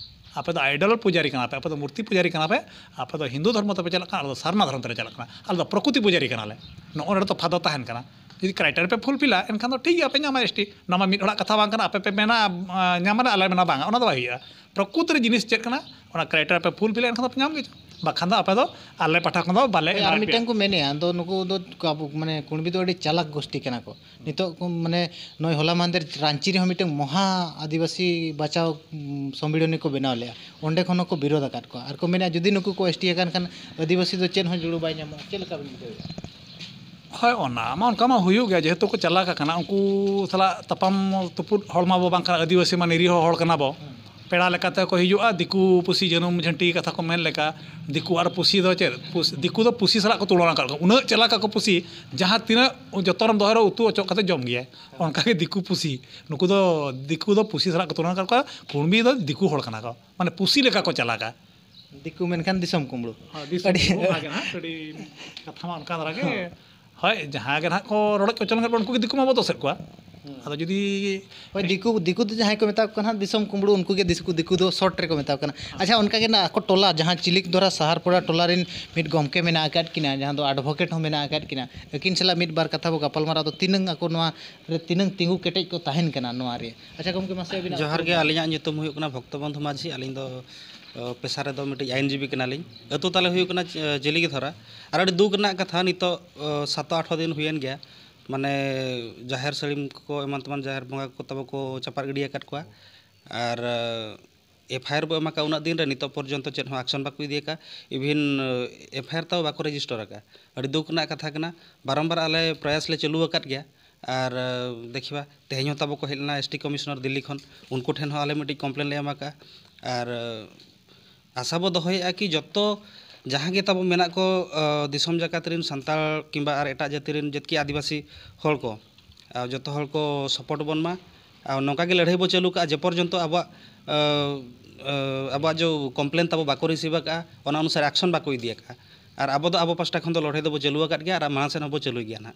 ᱟᱯᱮ ᱫᱚ ᱟᱭᱰᱚᱞ ᱯᱩᱡᱟᱨᱤ ᱠᱟᱱᱟ ᱯᱮ, ᱟᱯᱮ ᱫᱚ ᱢᱩᱨᱛᱤ ᱯᱩᱡᱟᱨᱤ ᱠᱟᱱᱟ ᱯᱮ, ᱟᱯᱮ ᱫᱚ ᱦᱤᱱᱫᱩ ᱫᱷᱚᱨᱢᱚ ᱛᱮᱯᱮ ᱪᱟᱞᱟᱜ ᱠᱟᱱᱟ, ᱟᱞᱮ ᱫᱚ ᱥᱟᱨᱱᱟ ᱫᱷᱚᱨᱚᱢ ᱛᱮᱞᱮ ᱪᱟᱞᱟᱜ ᱠᱟᱱᱟ, ᱟᱞᱮ ᱫᱚ ᱯᱨᱚᱠᱨᱤᱛᱤ ᱯᱩᱡᱟᱨᱤ ᱠᱟᱱᱟᱞᱮ᱾ ᱱᱚᱜᱼᱚ ᱱᱚᱰᱮ ᱛᱚᱯᱷᱟᱛ ᱫᱚ ᱛᱟᱦᱮᱱ ᱠᱟᱱᱟ᱾ ᱡᱩᱫᱤ ᱠᱨᱟᱭᱴᱮᱨᱤᱭᱟ ᱯᱮ ᱯᱷᱩᱞᱯᱷᱤᱞᱟ, ᱮᱱᱠᱷᱟᱱ ᱫᱚ ᱴᱷᱤᱠ ᱜᱮᱭᱟ, ᱯᱮ ᱧᱟᱢᱟ ᱮᱥᱴᱤ᱾ ᱱᱚᱣᱟ ᱢᱟ ᱢᱤᱫ ᱦᱚᱲᱟᱜ ᱠᱟᱛᱷᱟ ᱵᱟᱝ ᱠᱟᱱᱟ, ᱟᱯᱮ ᱯᱮ ᱢᱮᱱᱟ, ᱟᱸ, ᱧᱟᱢ ᱟᱞᱮ, ᱟᱞᱮ ᱢᱮᱱᱟ ᱵᱟᱝᱟ, ᱚᱱᱟ ᱫᱚ ᱵᱟᱭ ᱦᱩᱭᱩᱜᱼᱟ᱾ ᱯᱨᱚᱠᱨᱤᱛᱤ ᱨᱮ ᱡᱤᱱᱤᱥ ᱪᱮᱫ ᱠᱟᱱᱟ, ᱚᱱᱟ ᱠᱨᱟᱭᱴᱮᱨᱤᱭᱟ ᱯᱮ ᱯᱷᱩᱞᱯᱷᱤᱞᱟ, ᱮᱱᱠᱷᱟᱱ ᱫᱚ ᱯᱮ ᱧᱟᱢ ᱜᱮ ᱪᱚ᱾ ᱵᱟᱠᱷᱟᱱ ᱫᱚ ᱟᱯᱮ ᱫᱚ ᱟᱞᱮ ᱯᱟᱦᱴᱟ ᱠᱷᱚᱱ ᱫᱚ ᱵᱟᱞᱮ ᱦᱳᱭ, ᱟᱨ ᱮᱢᱟ ᱯᱮᱭᱟ᱾ ᱢᱤᱫᱴᱟᱝ ᱠᱚ ᱢᱮᱱᱮᱜᱼᱟ, ᱟᱫᱚ ᱱᱩᱠᱩ ᱫᱚ ᱟᱵᱚ, ᱢᱟᱱᱮ, ᱠᱩᱬᱵᱤ ᱫᱚ ᱟᱹᱰᱤ ᱪᱟᱞᱟᱠ ᱜᱳᱥᱴᱤ ᱠᱟᱱᱟ ᱠᱚ᱾ ᱱᱤᱛᱚᱜ ᱠᱚ, ᱢᱟᱱᱮ, ᱱᱚᱜᱼᱚᱭ ᱦᱚᱞᱟ ᱢᱟᱦᱫᱮᱨ ᱨᱟᱸᱪᱤ ᱨᱮᱦᱚᱸ ᱢᱤᱫᱴᱟᱝ ᱢᱚᱦᱟ ᱟᱹᱫᱤᱵᱟᱹᱥᱤ ᱵᱟᱪᱟᱣ, ᱩᱢ, ᱥᱚᱢᱢᱤᱞᱚᱱᱤ ᱠᱚ ᱵᱮᱱᱟᱣ ᱞᱮᱜᱼᱟ᱾ ᱚᱸᱰᱮ ᱠᱷᱚᱱ ᱦᱚᱸᱠᱚ ᱵᱤᱨᱳᱫᱷ ᱟᱠᱟᱫ ᱠᱚᱣᱟ᱾ ᱟᱨ ᱠᱚ ᱢᱮᱱᱮᱜᱼᱟ, ᱡᱩᱫᱤ ᱱᱩᱠᱩ ᱠᱚ ᱮᱥᱴᱤ ᱟᱠᱟᱱ ᱠᱷᱟᱱ ᱟᱹᱫᱤᱵᱟᱹᱥᱤ ᱫᱚ ᱪᱮᱫ ᱦᱚᱸ ᱡᱩᱲᱩ ᱵᱟᱭ ᱧᱟᱢᱚᱜᱼᱟ᱾ ᱪᱮᱫ ᱞᱮᱠᱟ ᱵᱤᱱ ᱵᱩᱡᱷᱟᱹᱣᱮᱫᱼᱟ? ᱦᱳᱭ, ᱚᱱᱟ ᱢᱟ ᱚᱱᱠᱟ ᱢᱟ ᱦᱩᱭᱩᱜ ᱜᱮᱭᱟ, ᱡᱮᱦᱮᱛᱩ ᱠᱚ ᱪᱟᱞᱟᱠ ᱟᱠᱟᱱᱟ, ᱩᱱᱠᱩ ᱥᱟᱞᱟᱜ ᱛᱟᱯᱟᱢ ᱛᱩᱯᱩᱫ ᱦᱚᱲ ᱢᱟ ᱵᱚ ᱵᱟᱝ ᱠᱟᱱᱟ, ᱟᱹᱫᱤᱵᱟᱹᱥᱤ ᱢᱟ ᱱᱤᱨᱤᱦᱚ ᱦᱚᱲ ᱠᱟᱱᱟ ᱵᱚ᱾ ᱦᱩᱸ᱾ ᱯᱮᱲᱟ ᱞᱮᱠᱟᱛᱮ ᱠᱚ ᱦᱤᱡᱩᱜᱼᱟ, ᱫᱤᱠᱩ ᱯᱩᱥᱤ ᱡᱟᱹᱱᱩᱢ ᱡᱷᱟᱹᱱᱴᱤ ᱠᱟᱛᱷᱟ ᱠᱚ ᱢᱮᱱ ᱞᱮᱠᱟ, ᱫᱤᱠᱩ ᱟᱨ ᱯᱩᱥᱤ ᱫᱚ ᱪᱮᱫ? ᱯᱩᱥ-, ᱫᱤᱠᱩ ᱫᱚ ᱯᱩᱥᱤ ᱥᱟᱞᱟᱜ ᱠᱚ ᱛᱩᱞᱚᱱᱟ ᱟᱠᱟᱫ ᱠᱚᱣᱟ, ᱩᱱᱟᱹᱜ ᱪᱟᱞᱟᱠ ᱟᱠᱚ ᱯᱩᱥᱤ, ᱡᱟᱦᱟᱸ ᱛᱤᱱᱟᱹᱜ ᱡᱚᱛᱚᱱ ᱨᱮᱢ ᱫᱚᱦᱚᱭ ᱨᱮᱦᱚᱸ ᱩᱛᱩ ᱚᱪᱚᱜ ᱠᱟᱛᱮ ᱡᱚᱢ ᱜᱮᱭᱟᱭ, ᱚᱱᱠᱟᱜᱮ ᱫᱤᱠᱩ ᱯᱩᱥᱤ, ᱱᱩᱠᱩ ᱫᱚ ᱫᱤᱠᱩ ᱫᱚ ᱯᱩᱥᱤ ᱥᱟᱞᱟᱜ ᱠᱚ ᱛᱩᱞᱚᱱᱟ ᱟᱠᱟᱫ ᱠᱚᱣᱟ, ᱠᱩᱲᱢᱤ ᱫᱚ ᱫᱤᱠᱩ ᱦᱚᱲ ᱠᱟᱱᱟ ᱠᱚ, ᱢᱟᱱᱮ ᱯᱩᱥᱤ ᱞᱮᱠᱟ ᱠᱚ ᱪᱟᱞᱟᱠᱟ᱾ ᱫᱤᱠᱩ ᱢᱮᱱᱠᱷᱟᱱ ᱫᱤᱥᱚᱢ ᱠᱩᱢᱵᱽᱲᱩ᱾ ᱦᱳᱭ, ᱫᱤᱥᱚᱢ ᱟᱹᱰᱤ ᱠᱩᱢᱵᱽᱲᱩ ᱚᱱᱟ ᱜᱮ ᱱᱟᱦᱟᱜ, ᱟᱹᱰᱤ ᱠᱟᱛᱷᱟ ᱢᱟ ᱚᱱᱠᱟ ᱫᱷᱟᱨᱟ ᱜᱮ᱾ ᱦᱳᱭ, ᱡᱟᱦᱟᱸ ᱜᱮ ᱱᱟᱦᱟᱜ ᱠᱚ ᱨᱚᱰᱚᱡ ᱠᱚᱪᱚᱞᱚᱱ ᱠᱮᱫ ᱵᱚᱱ, ᱩᱱᱠᱩ ᱜᱮ ᱫᱤᱠᱩ ᱢᱟ ᱵᱚ ᱫᱳᱥᱮᱫ ᱠᱚᱣᱟ᱾ ᱟᱫᱚ ᱡᱩᱫᱤ ᱦᱳᱭ, ᱫᱤᱠᱩ, ᱫᱤᱠᱩ ᱫᱚ ᱡᱟᱦᱟᱸᱭ ᱠᱚ ᱢᱮᱛᱟ ᱠᱚ ᱠᱟᱱᱟ ᱦᱟᱸᱜ ᱫᱤᱥᱚᱢ ᱠᱩᱢᱵᱽᱲᱩ, ᱩᱱᱠᱩ ᱜᱮ ᱫᱤᱠᱩ, ᱫᱤᱠᱩ ᱫᱚ ᱥᱚᱨᱴ ᱨᱮᱠᱚ ᱢᱮᱛᱟ ᱠᱚ ᱠᱟᱱᱟ᱾ ᱟᱪᱪᱷᱟ, ᱚᱱᱠᱟ ᱜᱮ ᱱᱟᱜ ᱟᱠᱚ ᱴᱚᱞᱟ, ᱡᱟᱦᱟᱸ ᱪᱤᱞᱤᱠ ᱫᱚᱨᱟ ᱥᱟᱦᱟᱨᱯᱚᱲᱟ ᱴᱚᱞᱟ ᱨᱮᱱ ᱢᱤᱫ ᱜᱚᱢᱠᱮ ᱢᱮᱱᱟᱜ ᱟᱠᱟᱫ ᱠᱤᱱᱟ, ᱡᱟᱦᱟᱸ ᱫᱚ ᱮᱰᱵᱷᱳᱠᱮᱴ ᱦᱚᱸ ᱢᱮᱱᱟᱜ ᱟᱠᱟᱫ ᱠᱤᱱᱟ, ᱟᱹᱠᱤᱱ ᱥᱟᱞᱟᱜ ᱢᱤᱫ ᱵᱟᱨ ᱠᱟᱛᱷᱟ ᱵᱚ ᱜᱟᱯᱟᱞᱢᱟᱨᱟᱣ ᱫᱚ ᱛᱤᱱᱟᱹᱝ ᱟᱠᱚ ᱱᱚᱣᱟ ᱨᱮ ᱛᱤᱱᱟᱹᱝ ᱛᱤᱸᱜᱩ ᱠᱮᱴᱮᱡ ᱠᱚ ᱛᱟᱦᱮᱱ ᱠᱟᱱᱟ ᱱᱚᱣᱟ ᱨᱮ᱾ ᱟᱪᱪᱷᱟ ᱜᱚᱢᱠᱮ, ᱢᱟᱥᱮ ᱟᱹᱵᱤᱱᱟᱜ ᱡᱚᱦᱟᱨ ᱜᱮ, ᱟᱹᱞᱤᱧᱟᱜ ᱧᱩᱛᱩᱢ ᱦᱩᱭᱩᱜ ᱠᱟᱱᱟ ᱵᱷᱚᱠᱛᱚ ᱵᱚᱱᱫᱷᱩ ᱢᱟᱹᱡᱷᱤ᱾ ᱟᱹᱞᱤᱧ ᱫᱚ ᱚ, ᱯᱮᱥᱟ ᱨᱮᱫᱚ ᱢᱤᱫᱴᱤᱡ ᱟᱭᱤᱱ ᱡᱤᱵᱤ ᱠᱟᱱᱟᱞᱤᱧ᱾ ᱟᱹᱛᱩ ᱛᱟᱞᱮ ᱦᱩᱭᱩᱜ ᱠᱟᱱᱟ ᱡᱮ-, ᱡᱮᱞᱤᱜᱤ ᱫᱷᱚᱨᱟ᱾ ᱟᱨ ᱟᱹᱰᱤ ᱫᱩᱠ ᱨᱮᱱᱟᱜ ᱠᱟᱛᱷᱟ, ᱱᱤᱛᱚᱜ ᱚ, ᱥᱟᱛᱚ ᱟᱴᱷᱚ ᱫᱤᱱ ᱦᱩᱭᱮᱱ ᱜᱮᱭᱟ, ᱢᱟᱱᱮ ᱡᱟᱦᱮᱨ ᱥᱟᱹᱲᱤᱢ ᱠᱚ ᱮᱢᱟᱱ ᱛᱮᱢᱟᱱ ᱡᱟᱦᱮᱨ ᱵᱚᱸᱜᱟ ᱠᱚ ᱛᱟᱵᱚ ᱠᱚ ᱪᱟᱯᱟᱫ ᱜᱤᱰᱤ ᱟᱠᱟᱫ ᱠᱚᱣᱟ᱾ ᱟᱨ ᱮᱯᱷ ᱟᱭ ᱟᱨ ᱵᱚ ᱮᱢ ᱟᱠᱟᱫ ᱩᱱᱟᱹᱜ ᱫᱤᱱ ᱨᱮ ᱱᱤᱛᱚᱜ ᱯᱚᱨᱡᱚᱱᱛᱚ ᱪᱮᱫ ᱦᱚᱸ ᱟᱠᱥᱚᱱ ᱵᱟᱠᱚ ᱤᱫᱤ ᱟᱠᱟᱫ, ᱤᱵᱷᱤᱱ ᱮᱯᱷ ᱟᱭ ᱟᱨ ᱛᱟᱣ ᱵᱟᱠᱚ ᱨᱮᱡᱤᱥᱴᱟᱨ ᱟᱠᱟᱫ᱾ ᱟᱹᱰᱤ ᱫᱩᱠ ᱨᱮᱱᱟᱜ ᱠᱟᱛᱷᱟ ᱠᱟᱱᱟ᱾ ᱵᱟᱨᱚᱢᱵᱟᱨ ᱟᱞᱮ ᱯᱨᱚᱭᱟᱥ ᱞᱮ ᱪᱟᱹᱞᱩ ᱟᱠᱟᱫ ᱜᱮᱭᱟ, ᱟᱨ ᱫᱮᱠᱷᱤᱵᱟ ᱛᱮᱦᱮᱧ ᱦᱚᱸ ᱛᱟᱵᱚ ᱠᱚ ᱦᱮᱡ ᱞᱮᱱᱟ ᱮᱥ ᱴᱤ ᱠᱚᱢᱤᱥᱚᱱᱟᱨ ᱫᱤᱞᱞᱤ ᱠᱷᱚᱱ, ᱩᱱᱠᱩ ᱴᱷᱮᱱ ᱦᱚᱸ ᱟᱞᱮ ᱢᱤᱫᱴᱤᱡ ᱠᱚᱢᱯᱞᱮᱱ ᱞᱮ ᱮᱢ ᱟᱠᱟᱫᱼᱟ᱾ ᱟᱨ ᱟᱥᱟ ᱵᱚ ᱫᱚᱦᱚᱭᱮᱫᱼᱟ ᱠᱤ ᱡᱚᱛᱚ ᱡᱟᱦᱟᱸ ᱜᱮ ᱛᱟᱵᱚ ᱢᱮᱱᱟᱜ ᱠᱚ ᱫᱤᱥᱚᱢ ᱡᱟᱠᱟᱛ ᱨᱮᱱ ᱥᱟᱱᱛᱟᱲ ᱠᱤᱝᱵᱟ ᱟᱨ ᱮᱴᱟᱜ ᱡᱟᱹᱛᱤ ᱨᱮᱱ ᱡᱟᱹᱛᱠᱤ ᱟᱹᱫᱤᱵᱟᱹᱥᱤ ᱦᱚᱲ ᱠᱚ, ᱟᱨ ᱡᱚᱛᱚ ᱦᱚᱲ ᱠᱚ ᱥᱟᱯᱳᱨᱴ ᱵᱚᱱ ᱢᱟ᱾ ᱟᱨ ᱱᱚᱝᱠᱟ ᱜᱮ ᱞᱟᱹᱲᱦᱟᱹᱭ ᱵᱚ ᱪᱟᱹᱞᱩ ᱠᱟᱜᱼᱟ ᱡᱮ ᱯᱚᱨᱡᱚᱱᱛᱚ ᱟᱵᱚᱣᱟᱜ ᱟᱵᱚᱣᱟᱜ ᱡᱮ ᱠᱚᱢᱯᱞᱮᱱ ᱛᱟᱵᱚ ᱵᱟᱠᱚ ᱨᱤᱥᱤᱵᱷ ᱟᱠᱟᱫᱼᱟ, ᱚᱱᱟ ᱚᱱᱩᱥᱟᱨᱮ ᱟᱠᱥᱚᱱ ᱵᱟᱠᱚ ᱤᱫᱤ ᱟᱠᱟᱫᱼᱟ᱾ ᱟᱨ ᱟᱵᱚ ᱫᱚ ᱟᱵᱚ ᱯᱟᱥᱴᱟ ᱠᱷᱚᱱ ᱫᱚ ᱞᱟᱹᱲᱦᱟᱹᱭ ᱫᱚᱵᱚ ᱪᱟᱹᱞᱩ ᱟᱠᱟᱫ ᱜᱮᱭᱟ ᱟᱨ ᱢᱟᱲᱟᱝ ᱥᱮᱫ ᱦᱚᱸᱵᱚ ᱪᱟᱹᱞᱩᱭ ᱜᱮᱭᱟ ᱱᱟᱦᱟᱜ᱾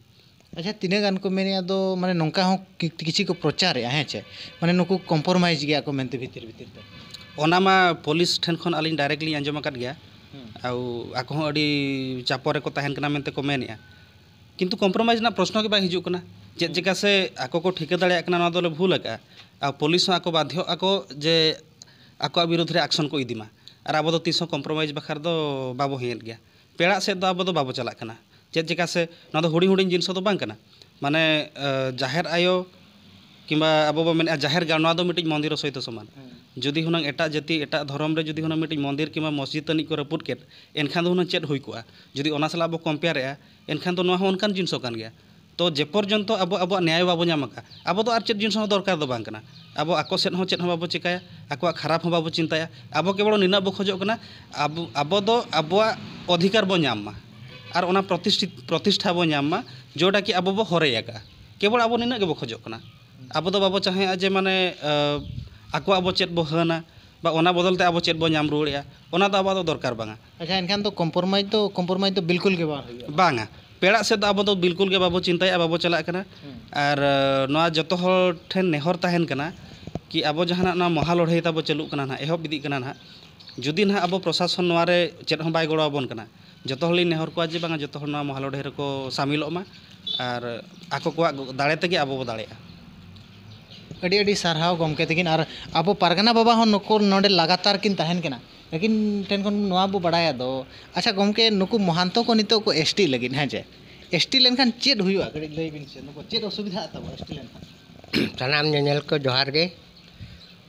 ᱟᱪᱪᱷᱟ, ᱛᱤᱱᱟᱹᱜ ᱜᱟᱱ ᱠᱚ ᱢᱮᱱᱮᱫᱼᱟ ᱫᱚ, ᱢᱟᱱᱮ ᱱᱚᱝᱠᱟ ᱦᱚᱸ ᱠᱤ- ᱠᱤᱪᱷᱩ ᱠᱚ ᱯᱨᱚᱪᱟᱨᱮᱫᱼᱟ, ᱦᱮᱸ ᱪᱮ, ᱢᱟᱱᱮ ᱱᱩᱠᱩ ᱠᱚᱢᱯᱨᱳᱢᱟᱭᱤᱡᱽ ᱜᱮᱭᱟ ᱠᱚ ᱢᱮᱱᱛᱮ ᱵᱷᱤᱛᱤᱨ ᱵᱷᱤᱛᱤᱨ ᱛᱮ᱾ ᱚᱱᱟ ᱢᱟ ᱯᱩᱞᱤᱥ ᱴᱷᱮᱱ ᱠᱷᱚᱱ ᱟᱹᱞᱤᱧ ᱰᱟᱭᱨᱮᱠᱴ ᱞᱤᱧ ᱟᱸᱡᱚᱢ ᱟᱠᱟᱫ ᱜᱮᱭᱟ᱾ ᱟᱨ ᱟᱠᱚ ᱦᱚᱸ ᱟᱹᱰᱤ ᱪᱟᱯᱚ ᱨᱮᱠᱚ ᱛᱟᱦᱮᱱ ᱠᱟᱱᱟ ᱢᱮᱱᱛᱮ ᱠᱚ ᱢᱮᱱᱮᱫᱼᱟ, ᱠᱤᱱᱛᱩ ᱠᱚᱢᱯᱨᱳᱢᱟᱭᱤᱡᱽ ᱨᱮᱱᱟᱜ ᱯᱨᱚᱥᱱᱚ ᱜᱮ ᱵᱟᱭ ᱦᱤᱡᱩᱜ ᱠᱟᱱᱟ᱾ ᱪᱮᱫ ᱪᱮᱠᱟ ᱥᱮ ᱟᱠᱚ ᱠᱚ ᱴᱷᱤᱠᱟᱹ ᱫᱟᱲᱮᱭᱟᱜ ᱠᱟᱱᱟ ᱱᱚᱣᱟ ᱫᱚᱞᱮ ᱵᱷᱩᱞ ᱟᱠᱟᱫᱼᱟ, ᱟᱨ ᱯᱩᱞᱤᱥ ᱦᱚᱸ ᱟᱠᱚ ᱵᱟᱫᱷᱭᱚᱜ ᱟᱠᱚ ᱡᱮ ᱟᱠᱚᱣᱟᱜ ᱵᱤᱨᱩᱫᱽ ᱨᱮ ᱟᱠᱥᱚᱱ ᱠᱚ ᱤᱫᱤ ᱢᱟ, ᱟᱨ ᱟᱵᱚ ᱫᱚ ᱛᱤᱥ ᱦᱚᱸ ᱠᱚᱢᱯᱨᱳᱢᱟᱭᱤᱡᱽ ᱵᱟᱠᱷᱨᱟ ᱫᱚ ᱵᱟᱵᱚ ᱦᱮᱸᱭᱮᱫ ᱜᱮᱭᱟ᱾ ᱯᱮᱲᱟᱜ ᱥᱮᱫ ᱫᱚ ᱟᱵᱚ ᱫᱚ ᱵᱟᱵᱚ ᱪᱟᱞᱟᱜ ᱠᱟᱱᱟ᱾ ᱪᱮᱫ ᱪᱮᱠᱟ ᱥᱮ ᱱᱚᱣᱟ ᱫᱚ ᱦᱩᱰᱤᱧ ᱦᱩᱰᱤᱧ ᱡᱤᱱᱤᱥ ᱫᱚ ᱵᱟᱝ ᱠᱟᱱᱟ᱾ ᱢᱟᱱᱮ ᱡᱟᱦᱮᱨ ᱟᱭᱳ ᱠᱤᱝᱵᱟ ᱟᱵᱚ ᱵᱚ ᱢᱮᱱᱮᱫᱼᱟ ᱡᱟᱦᱮᱨ ᱜᱟᱲ, ᱱᱚᱣᱟ ᱫᱚ ᱢᱤᱫᱴᱤᱡ ᱢᱚᱱᱫᱤᱨ ᱥᱚᱦᱤᱛ ᱥᱚᱢᱟᱱ᱾ ᱡᱩᱫᱤ ᱦᱩᱱᱟᱹᱝ ᱮᱴᱟᱜ ᱡᱟᱹᱛᱤ ᱮᱴᱟᱜ ᱫᱷᱚᱨᱚᱢ ᱨᱮ ᱡᱩᱫᱤ ᱦᱩᱱᱟᱹᱝ ᱢᱤᱫᱴᱤᱡ ᱢᱚᱱᱫᱤᱨ ᱠᱤᱝᱵᱟ ᱢᱚᱥᱡᱤᱫ ᱛᱟᱹᱱᱤᱡ ᱠᱚ ᱨᱟᱹᱯᱩᱫ ᱠᱮᱫ, ᱮᱱᱠᱷᱟᱱ ᱫᱚ ᱦᱩᱱᱟᱹᱝ ᱪᱮᱫ ᱦᱩᱭ ᱠᱚᱜᱼᱟ? ᱡᱩᱫᱤ ᱚᱱᱟ ᱥᱟᱞᱟᱜ ᱵᱚ ᱠᱚᱢᱯᱮᱭᱟᱨᱮᱜᱼᱟ, ᱮᱱᱠᱷᱟᱱ ᱫᱚ ᱱᱚᱣᱟ ᱦᱚᱸ ᱚᱱᱠᱟᱱ ᱡᱤᱱᱤᱥ ᱠᱟᱱ ᱜᱮᱭᱟ᱾ ᱛᱚ ᱡᱮ ᱯᱚᱨᱡᱚᱱᱛᱚ ᱟᱵᱚ ᱟᱵᱚᱣᱟᱜ ᱱᱮᱭᱟᱭ ᱵᱟᱵᱚ ᱧᱟᱢ ᱟᱠᱟᱫ, ᱟᱵᱚ ᱫᱚ ᱟᱨ ᱪᱮᱫ ᱡᱤᱱᱤᱥ ᱦᱚᱸ ᱫᱚᱨᱠᱟᱨ ᱫᱚ ᱵᱟᱝ ᱠᱟᱱᱟ᱾ ᱟᱵᱚ ᱟᱠᱚ ᱥᱮᱫ ᱦᱚᱸ ᱪᱮᱫ ᱦᱚᱸ ᱵᱟᱵᱚ ᱪᱮᱠᱟᱭᱟ, ᱟᱠᱚᱣᱟᱜ ᱠᱷᱟᱨᱟᱯ ᱦᱚᱸ ᱵᱟᱵᱚ ᱪᱤᱱᱛᱟᱹᱭᱟ᱾ ᱟᱵᱚ ᱠᱮᱵᱚᱞ ᱱᱤᱱᱟᱹᱜ ᱵᱚ ᱠᱷᱚᱡᱚᱜ ᱠᱟᱱᱟ, ᱟᱵᱚ, ᱟᱵᱚ ᱫᱚ ᱟᱵᱚᱣᱟᱜ ᱚᱫᱷᱤᱠᱟᱨ ᱵᱚ ᱧᱟᱢ ᱢᱟ ᱟᱨ ᱚᱱᱟ ᱯᱨᱚᱛᱤᱥᱴᱷᱤᱛ, ᱯᱨᱚᱛᱤᱥᱴᱷᱟ ᱵᱚ ᱧᱟᱢ ᱢᱟ, ᱡᱮᱴᱟ ᱠᱤ ᱟᱵᱚ ᱵᱚ ᱦᱚᱨᱮ ᱟᱠᱟᱫᱼᱟ᱾ ᱠᱮᱵᱚᱞ ᱟᱵᱚ ᱱᱤᱱᱟᱹᱜ ᱜᱮᱵᱚ ᱠᱷᱚᱡᱚᱜ ᱠᱟᱱᱟ᱾ ᱟᱵᱚ ᱫᱚ ᱵᱟᱵᱚ ᱪᱟᱦᱮᱜᱼᱟ ᱡᱮ ᱢᱟᱱᱮ, ᱟᱠᱚᱣᱟᱜ ᱵᱚ ᱪᱮᱫ ᱵᱚ ᱦᱟᱹᱱᱟ ᱵᱟ ᱚᱱᱟ ᱵᱚᱫᱚᱞ ᱛᱮ ᱟᱵᱚ ᱪᱮᱫ ᱵᱚ ᱧᱟᱢ ᱨᱩᱣᱟᱹᱲᱮᱜᱼᱟ, ᱚᱱᱟ ᱫᱚ ᱟᱵᱚᱣᱟᱜ ᱫᱚ ᱫᱚᱨᱠᱟᱨ ᱵᱟᱝᱟ᱾ ᱟᱪᱪᱷᱟ, ᱮᱱᱠᱷᱟᱱ ᱫᱚ ᱠᱚᱢᱯᱨᱳᱢᱟᱭᱤᱡᱽ ᱫᱚ, ᱠᱚᱢᱯᱨᱳᱢᱟᱭᱤᱡᱽ ᱫᱚ ᱵᱤᱞᱠᱩᱞ ᱜᱮ ᱵᱟᱝ ᱦᱩᱭᱩᱜᱼᱟ᱾ ᱵᱟᱝᱟ, ᱯᱮᱲᱟᱜ ᱥᱮᱫ ᱫᱚ ᱟᱵᱚ ᱫᱚ ᱵᱤᱞᱠᱩᱞ ᱜᱮ ᱵᱟᱵᱚ ᱪᱤᱱᱛᱟᱹᱭᱟ, ᱵᱟᱵᱚ ᱪᱟᱞᱟᱜ ᱠᱟᱱᱟ᱾ ᱟᱨ ᱱᱚᱣᱟ ᱡᱚᱛᱚ ᱦᱚᱲ ᱴᱷᱮᱱ ᱱᱮᱦᱚᱨ ᱛᱟᱦᱮᱱ ᱠᱟᱱᱟ ᱠᱤ ᱟᱵᱚ ᱡᱟᱦᱟᱱᱟᱜ ᱱᱚᱣᱟ ᱢᱚᱦᱟ ᱞᱟᱹᱲᱦᱟᱹᱭ ᱛᱟᱵᱚ ᱪᱟᱹᱞᱩᱜ ᱠᱟᱱᱟ ᱱᱟᱦᱟᱜ, ᱮᱦᱚᱵ ᱤᱫᱤᱜ ᱠᱟᱱᱟ ᱱᱟᱦᱟᱜ, ᱡᱩᱫᱤ ᱱᱟᱦᱟᱜ ᱟᱵᱚ ᱯᱨᱚᱥᱟᱥᱚᱱ ᱱᱚᱣᱟ ᱨᱮ ᱪᱮᱫ ᱦᱚᱸ ᱵᱟᱭ ᱜᱚᱲᱚ ᱟᱵᱚᱱ ᱠᱟᱱᱟ, ᱡᱚᱛᱚ ᱦᱚᱲ ᱞᱤᱧ ᱱᱮᱦᱚᱨ ᱠᱚᱣᱟ ᱡᱮ ᱵᱟᱝᱟ, ᱡᱚᱛᱚ ᱦᱚᱲ ᱱᱚᱣᱟ ᱢᱚᱦᱟ ᱞᱟᱹᱲᱦᱟᱹᱭ ᱨᱮᱠᱚ ᱥᱟᱢᱤᱞᱚᱜ ᱢᱟ ᱟᱨ ᱟᱠᱚ ᱠᱚᱣᱟᱜ ᱫᱟᱲᱮ ᱛᱮᱜᱮ ᱟᱵᱚ ᱵᱚ ᱫᱟᱲᱮᱭᱟᱜᱼᱟ᱾ ᱟᱹᱰᱤ ᱟᱹᱰᱤ ᱥᱟᱨᱦᱟᱣ ᱜᱚᱢᱠᱮ ᱛᱟᱹᱠᱤᱱ, ᱟᱨ ᱟᱵᱚ ᱯᱟᱨᱜᱟᱱᱟ ᱵᱟᱵᱟ ᱦᱚᱸ ᱱᱩᱠᱩ ᱱᱚᱰᱮ ᱞᱟᱜᱟᱛᱟᱨ ᱠᱤᱱ ᱛᱟᱦᱮᱱ ᱠᱟᱱᱟ᱾ ᱟᱹᱠᱤᱱ ᱴᱷᱮᱱ ᱠᱷᱚᱱ ᱱᱚᱣᱟ ᱵᱚ ᱵᱟᱲᱟᱭᱟ ᱫᱚ, ᱟᱪᱪᱷᱟ ᱜᱚᱢᱠᱮ, ᱱᱩᱠᱩ ᱢᱚᱦᱟᱱᱛᱚ ᱠᱚ ᱱᱤᱛᱚᱜ ᱠᱚ ᱮᱥ ᱴᱤ ᱞᱟᱹᱜᱤᱫ, ᱦᱮᱸ ᱪᱮ, ᱮᱥ ᱴᱤ ᱞᱮᱱᱠᱷᱟᱱ ᱪᱮᱫ ᱦᱩᱭᱩᱜᱼᱟ? ᱠᱟᱹᱴᱤᱡ ᱞᱟᱹᱭ ᱵᱤᱱ ᱥᱮ, ᱱᱩᱠᱩ ᱪᱮᱫ ᱚᱥᱩᱵᱤᱫᱷᱟᱜ ᱛᱟᱵᱚ ᱮᱥ ᱴᱤ ᱞᱮᱱᱠᱷᱟᱱ? ᱥᱟᱱᱟᱢ ᱧᱮᱧᱮᱞ ᱠᱚ ᱡᱚᱦᱟᱨ ᱜᱮ᱾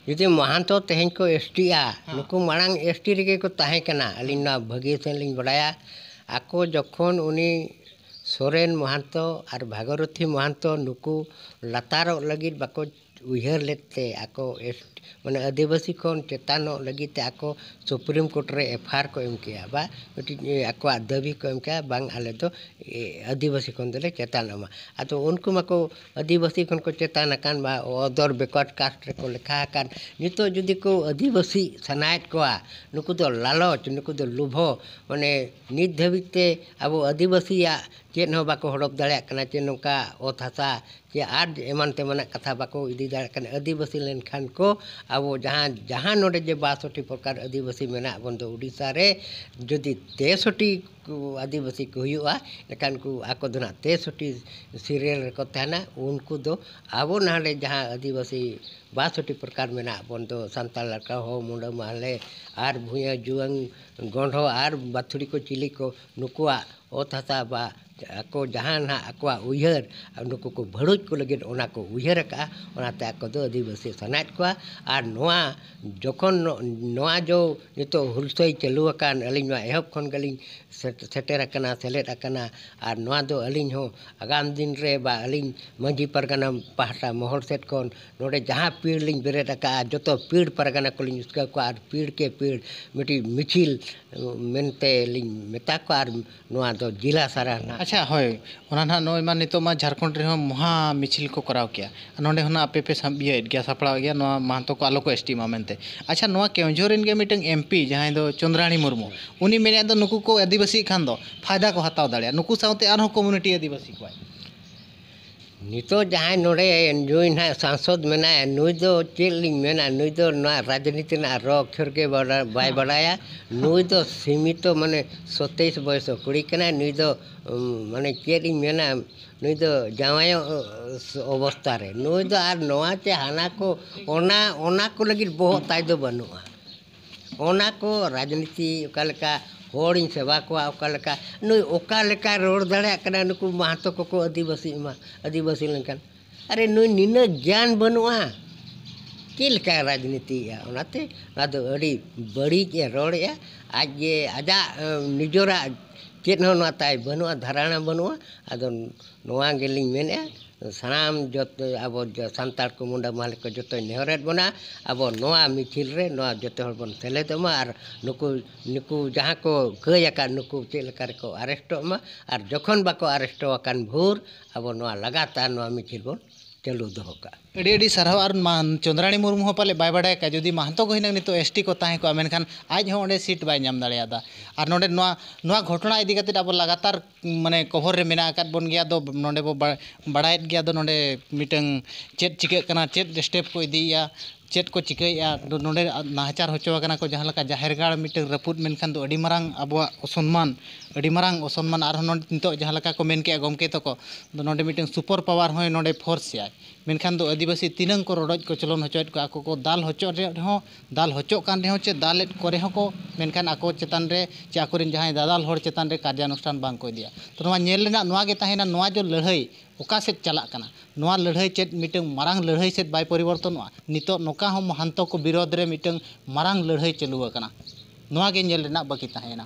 ᱡᱩᱫᱤ ᱢᱚᱦᱟᱱᱛᱚ ᱛᱮᱦᱮᱧ ᱠᱚ ᱮᱥ ᱴᱤᱜᱼᱟ, ᱱᱩᱠᱩ ᱢᱟᱲᱟᱝ ᱮᱥ ᱴᱤ ᱨᱮᱜᱮ ᱠᱚ ᱛᱟᱦᱮᱸ ᱠᱟᱱᱟ᱾ ᱟᱹᱞᱤᱧ ᱱᱚᱣᱟ ᱵᱷᱟᱹᱜᱤ ᱥᱮᱱ ᱞᱤᱧ ᱵᱟᱲᱟᱭᱟ᱾ ᱟᱠᱚ ᱡᱚᱠᱷᱚᱱ ᱩᱱᱤ ᱥᱚᱨᱮᱱ ᱢᱚᱦᱟᱱᱛᱚ ᱟᱨ ᱵᱷᱟᱜᱚᱨᱚᱛᱷᱤ ᱢᱚᱦᱟᱱᱛᱚ ᱱᱩᱠᱩ ᱞᱟᱛᱟᱨᱚᱜ ᱞᱟᱹᱜᱤᱫ ᱵᱟᱠᱚ ᱩᱭᱦᱟᱹᱨ ᱞᱮᱫ ᱛᱮ, ᱟᱠᱚ ᱮᱥ ᱢᱟᱱᱮ ᱟᱹᱫᱤᱵᱟᱹᱥᱤ ᱠᱷᱚᱱ ᱪᱮᱛᱟᱱᱚᱜ ᱞᱟᱹᱜᱤᱫ ᱛᱮ ᱟᱠᱚ ᱥᱩᱯᱨᱤᱢ ᱠᱳᱨᱴ ᱨᱮ ᱮᱯᱷ ᱟᱭ ᱟᱨ ᱠᱚ ᱮᱢ ᱠᱮᱜᱼᱟ, ᱵᱟ ᱢᱤᱫᱴᱤᱡ ᱟᱠᱚᱣᱟᱜ ᱫᱟᱹᱵᱤ ᱠᱚ ᱮᱢ ᱠᱮᱜᱼᱟ, ᱵᱟᱝ ᱟᱞᱮ ᱫᱚ ᱟᱹᱫᱤᱵᱟᱹᱥᱤ ᱠᱷᱚᱱ ᱫᱚᱞᱮ ᱪᱮᱛᱟᱱᱚᱜ ᱢᱟ᱾ ᱟᱫᱚ ᱩᱱᱠᱩ ᱢᱟᱠᱚ ᱟᱹᱫᱤᱵᱟᱹᱥᱤ ᱠᱷᱚᱱ ᱠᱚ ᱪᱮᱛᱟᱱ ᱟᱠᱟᱱ, ᱵᱟ ᱚᱫᱚᱨ ᱵᱮᱠᱣᱟᱨᱰ ᱠᱟᱥᱴ ᱨᱮᱠᱚ ᱞᱮᱠᱷᱟ ᱟᱠᱟᱱ᱾ ᱱᱤᱛᱚᱜ ᱡᱩᱫᱤ ᱠᱚ ᱟᱹᱫᱤᱵᱟᱹᱥᱤ ᱥᱟᱱᱟᱭᱮᱫ ᱠᱚᱣᱟ, ᱱᱩᱠᱩ ᱫᱚ ᱞᱟᱞᱚᱪ, ᱱᱩᱠᱩ ᱫᱚ ᱞᱳᱵᱷᱚ, ᱢᱟᱱᱮ ᱱᱤᱛ ᱫᱷᱟᱹᱵᱤᱡ ᱛᱮ ᱟᱵᱚ ᱟᱹᱫᱤᱵᱟᱹᱥᱤᱭᱟᱜ ᱪᱮᱫ ᱦᱚᱸ ᱵᱟᱠᱚ ᱦᱚᱲᱚᱯ ᱫᱟᱲᱮᱭᱟᱜ ᱠᱟᱱᱟ, ᱪᱮ ᱱᱚᱝᱠᱟ ᱚᱛ ᱦᱟᱥᱟ ᱪᱮ ᱟᱨ ᱮᱢᱟᱱ ᱛᱮᱢᱟᱱᱟᱜ ᱠᱟᱛᱷᱟ ᱵᱟᱠᱚ ᱤᱫᱤ ᱫᱟᱲᱮᱭᱟᱜ ᱠᱟᱱᱟ᱾ ᱟᱹᱫᱤᱵᱟᱹᱥᱤ ᱞᱮᱱᱠᱷᱟᱱ ᱠᱚ ᱟᱵᱚ ᱡᱟᱦᱟᱸ, ᱡᱟᱦᱟᱸ ᱱᱚᱰᱮ ᱡᱮ ᱵᱟᱥᱚᱴᱤ ᱯᱨᱚᱠᱟᱨ ᱟᱹᱫᱤᱵᱟᱹᱥᱤ ᱢᱮᱱᱟᱜ ᱵᱚᱱ ᱫᱚ ᱩᱰᱤᱥᱥᱟ ᱨᱮ, ᱡᱩᱫᱤ ᱛᱮᱥᱚᱴᱤ ᱠᱚ ᱟᱹᱫᱤᱵᱟᱹᱥᱤ ᱠᱚ ᱦᱩᱭᱩᱜᱼᱟ, ᱮᱱᱠᱷᱟᱱ ᱠᱚ ᱟᱠᱚ ᱫᱚ ᱱᱟᱜ ᱛᱮᱥᱚᱴᱤ ᱥᱤᱨᱤᱭᱟᱞ ᱨᱮᱠᱚ ᱛᱟᱦᱮᱱᱟ᱾ ᱩᱱᱠᱩ ᱫᱚ ᱟᱵᱚ ᱱᱟᱰᱮ ᱡᱟᱦᱟᱸ ᱟᱹᱫᱤᱵᱟᱹᱥᱤ ᱵᱟᱥᱚᱴᱤ ᱯᱨᱚᱠᱟᱨ ᱢᱮᱱᱟᱜ ᱵᱚᱱ ᱫᱚ, ᱥᱟᱱᱛᱟᱲ, ᱞᱟᱲᱠᱟ, ᱦᱳ, ᱢᱩᱰᱟᱹ, ᱢᱟᱦᱞᱮ ᱟᱨ ᱵᱷᱩᱭᱟᱹ, ᱡᱩᱣᱟᱹᱝ, ᱜᱚᱸᱰᱷᱚ ᱟᱨ ᱵᱟᱹᱛᱷᱩᱲᱤ ᱠᱚ, ᱪᱤᱞᱤ ᱠᱚ, ᱱᱩᱠᱩᱣᱟᱜ ᱚᱛ ᱦᱟᱥᱟ ᱵᱟ ᱟᱠᱚ ᱡᱟᱦᱟᱸ ᱱᱟᱦᱟᱜ ᱟᱠᱚᱣᱟᱜ ᱩᱭᱦᱟᱹᱨ, ᱱᱩᱠᱩ ᱠᱚ ᱵᱷᱟᱹᱲᱩᱡ ᱠᱚ ᱞᱟᱹᱜᱤᱫ ᱚᱱᱟ ᱠᱚ ᱩᱭᱦᱟᱹᱨ ᱟᱠᱟᱫᱼᱟ᱾ ᱚᱱᱟᱛᱮ ᱟᱠᱚ ᱫᱚ ᱟᱹᱫᱤᱵᱟᱹᱥᱤ ᱥᱟᱱᱟᱭᱮᱫ ᱠᱚᱣᱟ᱾ ᱟᱨ ᱱᱚᱣᱟ ᱡᱚᱠᱷᱚᱱ ᱱᱚ-, ᱱᱚᱣᱟ ᱡᱚ ᱱᱤᱛᱚᱜ ᱦᱩᱞᱥᱟᱹᱭ ᱪᱟᱹᱞᱩ ᱟᱠᱟᱱ, ᱟᱹᱞᱤᱧ ᱱᱚᱣᱟ ᱮᱦᱚᱵ ᱠᱷᱚᱱ ᱜᱮᱞᱤᱧ ᱥᱮᱴ-, ᱥᱮᱴᱮᱨ ᱟᱠᱟᱱᱟ, ᱥᱮᱞᱮᱫ ᱟᱠᱟᱱᱟ᱾ ᱟᱨ ᱱᱚᱣᱟ ᱫᱚ ᱟᱹᱞᱤᱧ ᱦᱚᱸ ᱟᱜᱟᱢ ᱫᱤᱱ ᱨᱮ ᱵᱟ ᱟᱹᱞᱤᱧ ᱢᱟᱹᱡᱷᱤ ᱯᱟᱨᱜᱟᱱᱟ ᱯᱟᱦᱴᱟ ᱢᱚᱦᱚᱞ ᱥᱮᱫ ᱠᱷᱚᱱ ᱱᱚᱰᱮ ᱡᱟᱦᱟᱸ ᱯᱤᱲ ᱞᱤᱧ ᱵᱮᱨᱮᱫ ᱟᱠᱟᱫᱼᱟ, ᱡᱚᱛᱚ ᱯᱤᱲ ᱯᱟᱨᱜᱟᱱᱟ ᱠᱚᱞᱤᱧ ᱩᱥᱠᱟᱹᱣ ᱠᱚᱣᱟ ᱟᱨ ᱯᱤᱲ ᱠᱮ ᱯᱤᱲ ᱢᱤᱫᱴᱤᱡ ᱢᱤᱪᱷᱤᱞ ᱢᱮᱱᱛᱮ ᱞᱤᱧ ᱢᱮᱛᱟ ᱠᱚᱣᱟ᱾ ᱟᱨ ᱱᱚᱣᱟ ᱫᱚ ᱡᱤᱞᱟ ᱥᱟᱨᱟ ᱱᱟᱜ᱾ ᱟᱪᱪᱷᱟ, ᱦᱳᱭ, ᱚᱱᱟ ᱱᱟᱦᱟᱜ ᱱᱚᱜᱼᱚᱭ ᱢᱟ ᱱᱤᱛᱚᱜ ᱢᱟ ᱡᱷᱟᱲᱠᱷᱚᱸᱰ ᱨᱮᱦᱚᱸ ᱢᱚᱦᱟ ᱢᱤᱪᱷᱤᱞ ᱠᱚ ᱠᱚᱨᱟᱣ ᱠᱮᱜᱼᱟ᱾ ᱟᱨ ᱱᱚᱰᱮ ᱦᱚᱸ ᱱᱟᱜ ᱟᱯᱮ ᱯᱮ ᱥᱟᱢ-, ᱤᱭᱟᱹᱭᱮᱫ ᱜᱮᱭᱟ, ᱥᱟᱯᱲᱟᱣᱮᱫ ᱜᱮᱭᱟ, ᱱᱚᱣᱟ ᱢᱟᱦᱟᱛᱚ ᱠᱚ ᱟᱞᱚ ᱠᱚ ᱮᱥᱴᱤᱜ ᱢᱟ ᱢᱮᱱᱛᱮ᱾ ᱟᱪᱪᱷᱟ, ᱱᱚᱣᱟ ᱠᱮᱣᱡᱷᱚᱨ ᱨᱮᱱ ᱜᱮ ᱢᱤᱫᱴᱟᱝ ᱮᱢ ᱯᱤ, ᱡᱟᱦᱟᱸᱭ ᱫᱚ ᱪᱚᱸᱫᱽᱨᱟᱬᱤ ᱢᱩᱨᱢᱩ, ᱩᱱᱤ ᱢᱮᱱᱮᱫ ᱫᱚ ᱱᱩᱠᱩ ᱠᱚ ᱟᱹᱫᱤᱵᱟᱹᱥᱤᱜ ᱠᱷᱟᱱ ᱫᱚ ᱯᱷᱟᱭᱫᱟ ᱠᱚ ᱦᱟᱛᱟᱣ ᱫᱟᱲᱮᱭᱟᱜᱼᱟ, ᱱᱩᱠᱩ ᱥᱟᱶᱛᱮ ᱟᱨᱦᱚᱸ ᱠᱚᱢᱩᱱᱤᱴᱤ ᱟᱹᱫᱤᱵᱟᱹᱥᱤ ᱠᱚᱣᱟᱭ᱾ ᱱᱤᱛᱚᱜ ᱡᱟᱦᱟᱸᱭ ᱱᱚᱰᱮ ᱱᱩᱭ ᱱᱟᱦᱟᱜ ᱥᱟᱝᱥᱚᱫ ᱢᱮᱱᱟᱭᱟ, ᱱᱩᱭ ᱫᱚ ᱪᱮᱫ ᱞᱤᱧ ᱢᱮᱱᱟ, ᱱᱩᱭ ᱫᱚ ᱱᱚᱣᱟ ᱨᱟᱡᱽᱱᱤᱛᱤ ᱨᱮᱱᱟᱜ ᱨᱚ ᱚᱠᱷᱚᱨ ᱜᱮ ᱵᱟᱰᱟ-, ᱵᱟᱭ ᱵᱟᱰᱟᱭᱟ᱾ ᱱᱩᱭ ᱫᱚ ᱥᱤᱢᱤᱛᱚ, ᱢᱟᱱᱮ, ᱥᱚᱛᱟᱭᱤᱥ ᱵᱚᱭᱚᱥ ᱠᱩᱲᱤ ᱠᱟᱱᱟᱭ᱾ ᱱᱩᱭ ᱫᱚ, ᱩᱢ, ᱢᱟᱱᱮ, ᱪᱮᱫ ᱤᱧ ᱢᱮᱱᱟ, ᱱᱩᱭ ᱫᱚ ᱡᱟᱶᱟᱭᱚᱜ, ᱚ, ᱚᱵᱚᱥᱛᱟ ᱨᱮ᱾ ᱱᱩᱭ ᱫᱚ ᱟᱨ ᱱᱚᱣᱟ ᱪᱮ ᱦᱟᱱᱟ ᱠᱚ, ᱚᱱᱟ, ᱚᱱᱟ ᱠᱚ ᱞᱟᱹᱜᱤᱫ ᱵᱚᱦᱚᱜ ᱛᱟᱭ ᱫᱚ ᱵᱟᱹᱱᱩᱜᱼᱟ᱾ ᱚᱱᱟ ᱠᱚ ᱨᱟᱡᱽᱱᱤᱛᱤ ᱚᱠᱟ ᱞᱮᱠᱟ, ᱦᱚᱲᱤᱧ ᱥᱮᱵᱟ ᱠᱚᱣᱟ ᱚᱠᱟ ᱞᱮᱠᱟ, ᱱᱩᱭ ᱚᱠᱟ ᱞᱮᱠᱟᱭ ᱨᱚᱲ ᱫᱟᱲᱮᱭᱟᱜ ᱠᱟᱱᱟ ᱱᱩᱠᱩ ᱢᱟᱦᱟᱛᱚ ᱠᱚᱠᱚ ᱟᱹᱫᱤᱵᱟᱹᱥᱤ ᱢᱟ, ᱟᱹᱫᱤᱵᱟᱹᱥᱤ ᱞᱮᱱᱠᱷᱟᱱ? ᱟᱨᱮ, ᱱᱩᱭ ᱱᱤᱱᱟᱹᱜ ᱜᱮᱭᱟᱱ ᱵᱟᱹᱱᱩᱜᱼᱟ, ᱪᱮᱫ ᱞᱮᱠᱟᱭ ᱨᱟᱡᱽᱱᱤᱛᱤᱭᱮᱫᱼᱟ? ᱚᱱᱟᱛᱮ ᱱᱚᱣᱟ ᱫᱚ ᱟᱹᱰᱤ ᱵᱟᱹᱲᱤᱡ ᱮ ᱨᱚᱲᱮᱫᱼᱟ᱾ ᱟᱡ ᱜᱮ ᱟᱡᱟᱜ, ᱮ, ᱱᱤᱡᱚᱨᱟᱜ ᱪᱮᱫ ᱦᱚᱸ ᱱᱚᱣᱟ ᱛᱟᱭ ᱵᱟᱹᱱᱩᱜᱼᱟ, ᱫᱷᱟᱨᱟᱬᱟ ᱵᱟᱹᱱᱩᱜᱼᱟ᱾ ᱟᱫᱚ ᱱᱚᱣᱟ ᱜᱮᱞᱤᱧ ᱢᱮᱱᱮᱫᱼᱟ, ᱥᱟᱱᱟᱢ ᱡᱚᱛᱚ ᱟᱵᱚ ᱡᱚ-, ᱥᱟᱱᱛᱟᱲ ᱠᱚ ᱢᱩᱸᱰᱟ ᱢᱟᱦᱞᱮ ᱠᱚ ᱡᱚᱛᱚᱧ ᱱᱮᱦᱚᱨᱮᱫ ᱵᱚᱱᱟ, ᱟᱵᱚ ᱱᱚᱣᱟ ᱢᱤᱪᱷᱤᱞ ᱨᱮ ᱱᱚᱣᱟ ᱡᱚᱛᱚ ᱦᱚᱲ ᱵᱚᱱ ᱥᱮᱞᱮᱫᱚᱜ ᱢᱟ᱾ ᱟᱨ ᱱᱩᱠᱩ, ᱱᱩᱠᱩ ᱡᱟᱦᱟᱸ ᱠᱚ ᱠᱟᱹᱭ ᱟᱠᱟᱫ, ᱱᱩᱠᱩ ᱪᱮᱫ ᱞᱮᱠᱟ ᱨᱮᱠᱚ ᱟᱨᱮᱥᱴᱚᱜ ᱢᱟ, ᱟᱨ ᱡᱚᱠᱷᱚᱱ ᱵᱟᱠᱚ ᱟᱨᱮᱥᱴᱚ ᱟᱠᱟᱱ ᱵᱷᱳᱨ ᱟᱵᱚ ᱱᱚᱣᱟ ᱞᱟᱜᱟᱛᱟᱨ ᱱᱚᱣᱟ ᱢᱤᱪᱷᱤᱞ ᱵᱚᱱ ᱪᱟᱹᱞᱩ ᱫᱚᱦᱚ ᱠᱟᱜᱼᱟ᱾ ᱟᱹᱰᱤ ᱟᱹᱰᱤ ᱥᱟᱨᱦᱟᱣ᱾ ᱟᱨ ᱢᱟ-, ᱪᱚᱸᱫᱽᱨᱟᱲᱤ ᱢᱩᱨᱢᱩ ᱦᱚᱸ ᱯᱟᱞᱮ ᱵᱟᱭ ᱵᱟᱰᱟᱭ ᱠᱟᱜᱼᱟ, ᱡᱩᱫᱤ ᱢᱟᱦᱟᱱᱛᱚ ᱠᱚ ᱦᱩᱭᱱᱟ ᱱᱤᱛᱚᱜ ᱮᱥ ᱴᱤ ᱠᱚ ᱛᱟᱦᱮᱸ ᱠᱚᱜᱼᱟ, ᱢᱮᱱᱠᱷᱟᱱ ᱟᱡ ᱦᱚᱸ ᱚᱸᱰᱮ ᱥᱤᱴ ᱵᱟᱭ ᱧᱟᱢ ᱫᱟᱲᱮᱭᱟᱫᱟ᱾ ᱟᱨ ᱱᱚᱰᱮ ᱱᱚᱣᱟ, ᱱᱚᱣᱟ ᱜᱷᱚᱴᱚᱱᱟ ᱤᱫᱤ ᱠᱟᱛᱮ ᱟᱵᱚ ᱞᱟᱜᱟᱛᱟᱨ, ᱢᱟᱱᱮ, ᱠᱚᱵᱷᱚᱨ ᱨᱮ ᱢᱮᱱᱟᱜ ᱟᱠᱟᱫ ᱵᱚᱱ ᱜᱮᱭᱟ, ᱟᱫᱚ ᱱᱚᱰᱮ ᱵᱚ ᱵᱟ-, ᱵᱟᱲᱟᱭᱮᱫ ᱜᱮᱭᱟ, ᱟᱫᱚ ᱱᱚᱰᱮ ᱢᱤᱫᱴᱟᱝ ᱪᱮᱫ ᱪᱤᱠᱟᱹᱜ ᱠᱟᱱᱟ, ᱪᱮᱫ ᱥᱴᱮᱯ ᱠᱚ ᱤᱫᱤᱭᱮᱫᱼᱟ, ᱪᱮᱫ ᱠᱚ ᱪᱤᱠᱟᱹᱭᱮᱫᱼᱟ, ᱱᱚᱰᱮ ᱱᱟᱦᱟᱪᱟᱨ ᱦᱚᱪᱚ ᱟᱠᱟᱱᱟ ᱠᱚ, ᱡᱟᱦᱟᱸ ᱞᱮᱠᱟ ᱡᱟᱦᱮᱨ ᱜᱟᱲ ᱢᱤᱫᱴᱟᱝ ᱨᱟᱹᱯᱩᱫ ᱢᱮᱱᱠᱷᱟᱱ ᱫᱚ ᱟᱹᱰᱤ ᱢᱟᱨᱟᱝ ᱟᱵᱚᱣᱟᱜ ᱚᱥᱚᱱᱢᱟᱱ, ᱟᱹᱰᱤ ᱢᱟᱨᱟᱝ ᱚᱥᱚᱱᱢᱟᱱ᱾ ᱟᱨᱦᱚᱸ ᱱᱚᱰᱮ ᱱᱤᱛᱚᱜ ᱡᱟᱦᱟᱸ ᱞᱮᱠᱟ ᱠᱚ ᱢᱮᱱ ᱠᱮᱜᱼᱟ ᱜᱚᱢᱠᱮ ᱛᱟᱠᱚ, ᱫᱚ ᱱᱚᱰᱮ ᱢᱤᱫᱴᱟᱝ super power ᱦᱚᱸᱭ ᱱᱚᱰᱮ force ᱮᱫᱟᱭ᱾ ᱢᱮᱱᱠᱷᱟᱱ ᱫᱚ ᱟᱹᱫᱤᱵᱟᱹᱥᱤ ᱛᱤᱱᱟᱹᱝ ᱠᱚ ᱨᱚᱰᱚᱡ ᱠᱚᱪᱞᱚᱱ ᱦᱚᱪᱚᱭᱮᱫ ᱠᱚᱣᱟ, ᱟᱠᱚ ᱠᱚ ᱫᱟᱞ ᱦᱚᱪᱚᱜ ᱨᱮᱦᱚᱸ, ᱫᱟᱞ ᱦᱚᱪᱚᱜ ᱠᱟᱱ ᱨᱮᱦᱚᱸ ᱪᱮ ᱫᱟᱞᱮᱫ ᱠᱚ ᱨᱮᱦᱚᱸ ᱠᱚ, ᱢᱮᱱᱠᱷᱟᱱ ᱟᱠᱚ ᱪᱮᱛᱟᱱ ᱨᱮ ᱪᱮ ᱟᱠᱚᱨᱮᱱ ᱡᱟᱦᱟᱸᱭ ᱫᱟᱫᱟᱞ ᱦᱚᱲ ᱪᱮᱛᱟᱱ ᱨᱮ ᱠᱟᱨᱡᱟᱱᱩᱥᱴᱷᱟᱱ ᱵᱟᱝ ᱠᱚ ᱤᱫᱤᱭᱟ᱾ ᱛᱚ, ᱱᱚᱣᱟ ᱧᱮᱞ ᱨᱮᱱᱟᱜ ᱱᱚᱣᱟ ᱜᱮ ᱛᱟᱦᱮᱱᱟ, ᱱᱚᱣᱟ ᱡᱮ ᱞᱟᱹᱲᱦᱟᱹᱭ ᱚᱠᱟ ᱥᱮᱫ ᱪᱟᱞᱟᱜ ᱠᱟᱱᱟ, ᱱᱚᱣᱟ ᱞᱟᱹᱲᱦᱟᱹᱭ ᱪᱮᱫ ᱢᱤᱫᱴᱟᱝ ᱢᱟᱨᱟᱝ ᱞᱟᱹᱲᱦᱟᱹᱭ ᱥᱮᱫ ᱵᱟᱭ ᱯᱚᱨᱤᱵᱚᱨᱛᱚᱱᱚᱜᱼᱟ? ᱱᱤᱛᱚᱜ ᱱᱚᱝᱠᱟ ᱦᱚᱸ ᱢᱚᱦᱟᱱᱛᱚ ᱠᱚ ᱵᱤᱨᱳᱫᱷ ᱨᱮ ᱢᱤᱫᱴᱟᱝ ᱢᱟᱨᱟᱝ ᱞᱟᱹᱲᱦᱟᱹᱭ ᱪᱟᱹᱞᱩ ᱟᱠᱟᱱᱟ, ᱱᱚᱣᱟ ᱜᱮ ᱧᱮᱞ ᱨᱮᱱᱟᱜ ᱵᱟᱹᱠᱤ ᱛᱟᱦᱮᱸᱭᱮᱱᱟ᱾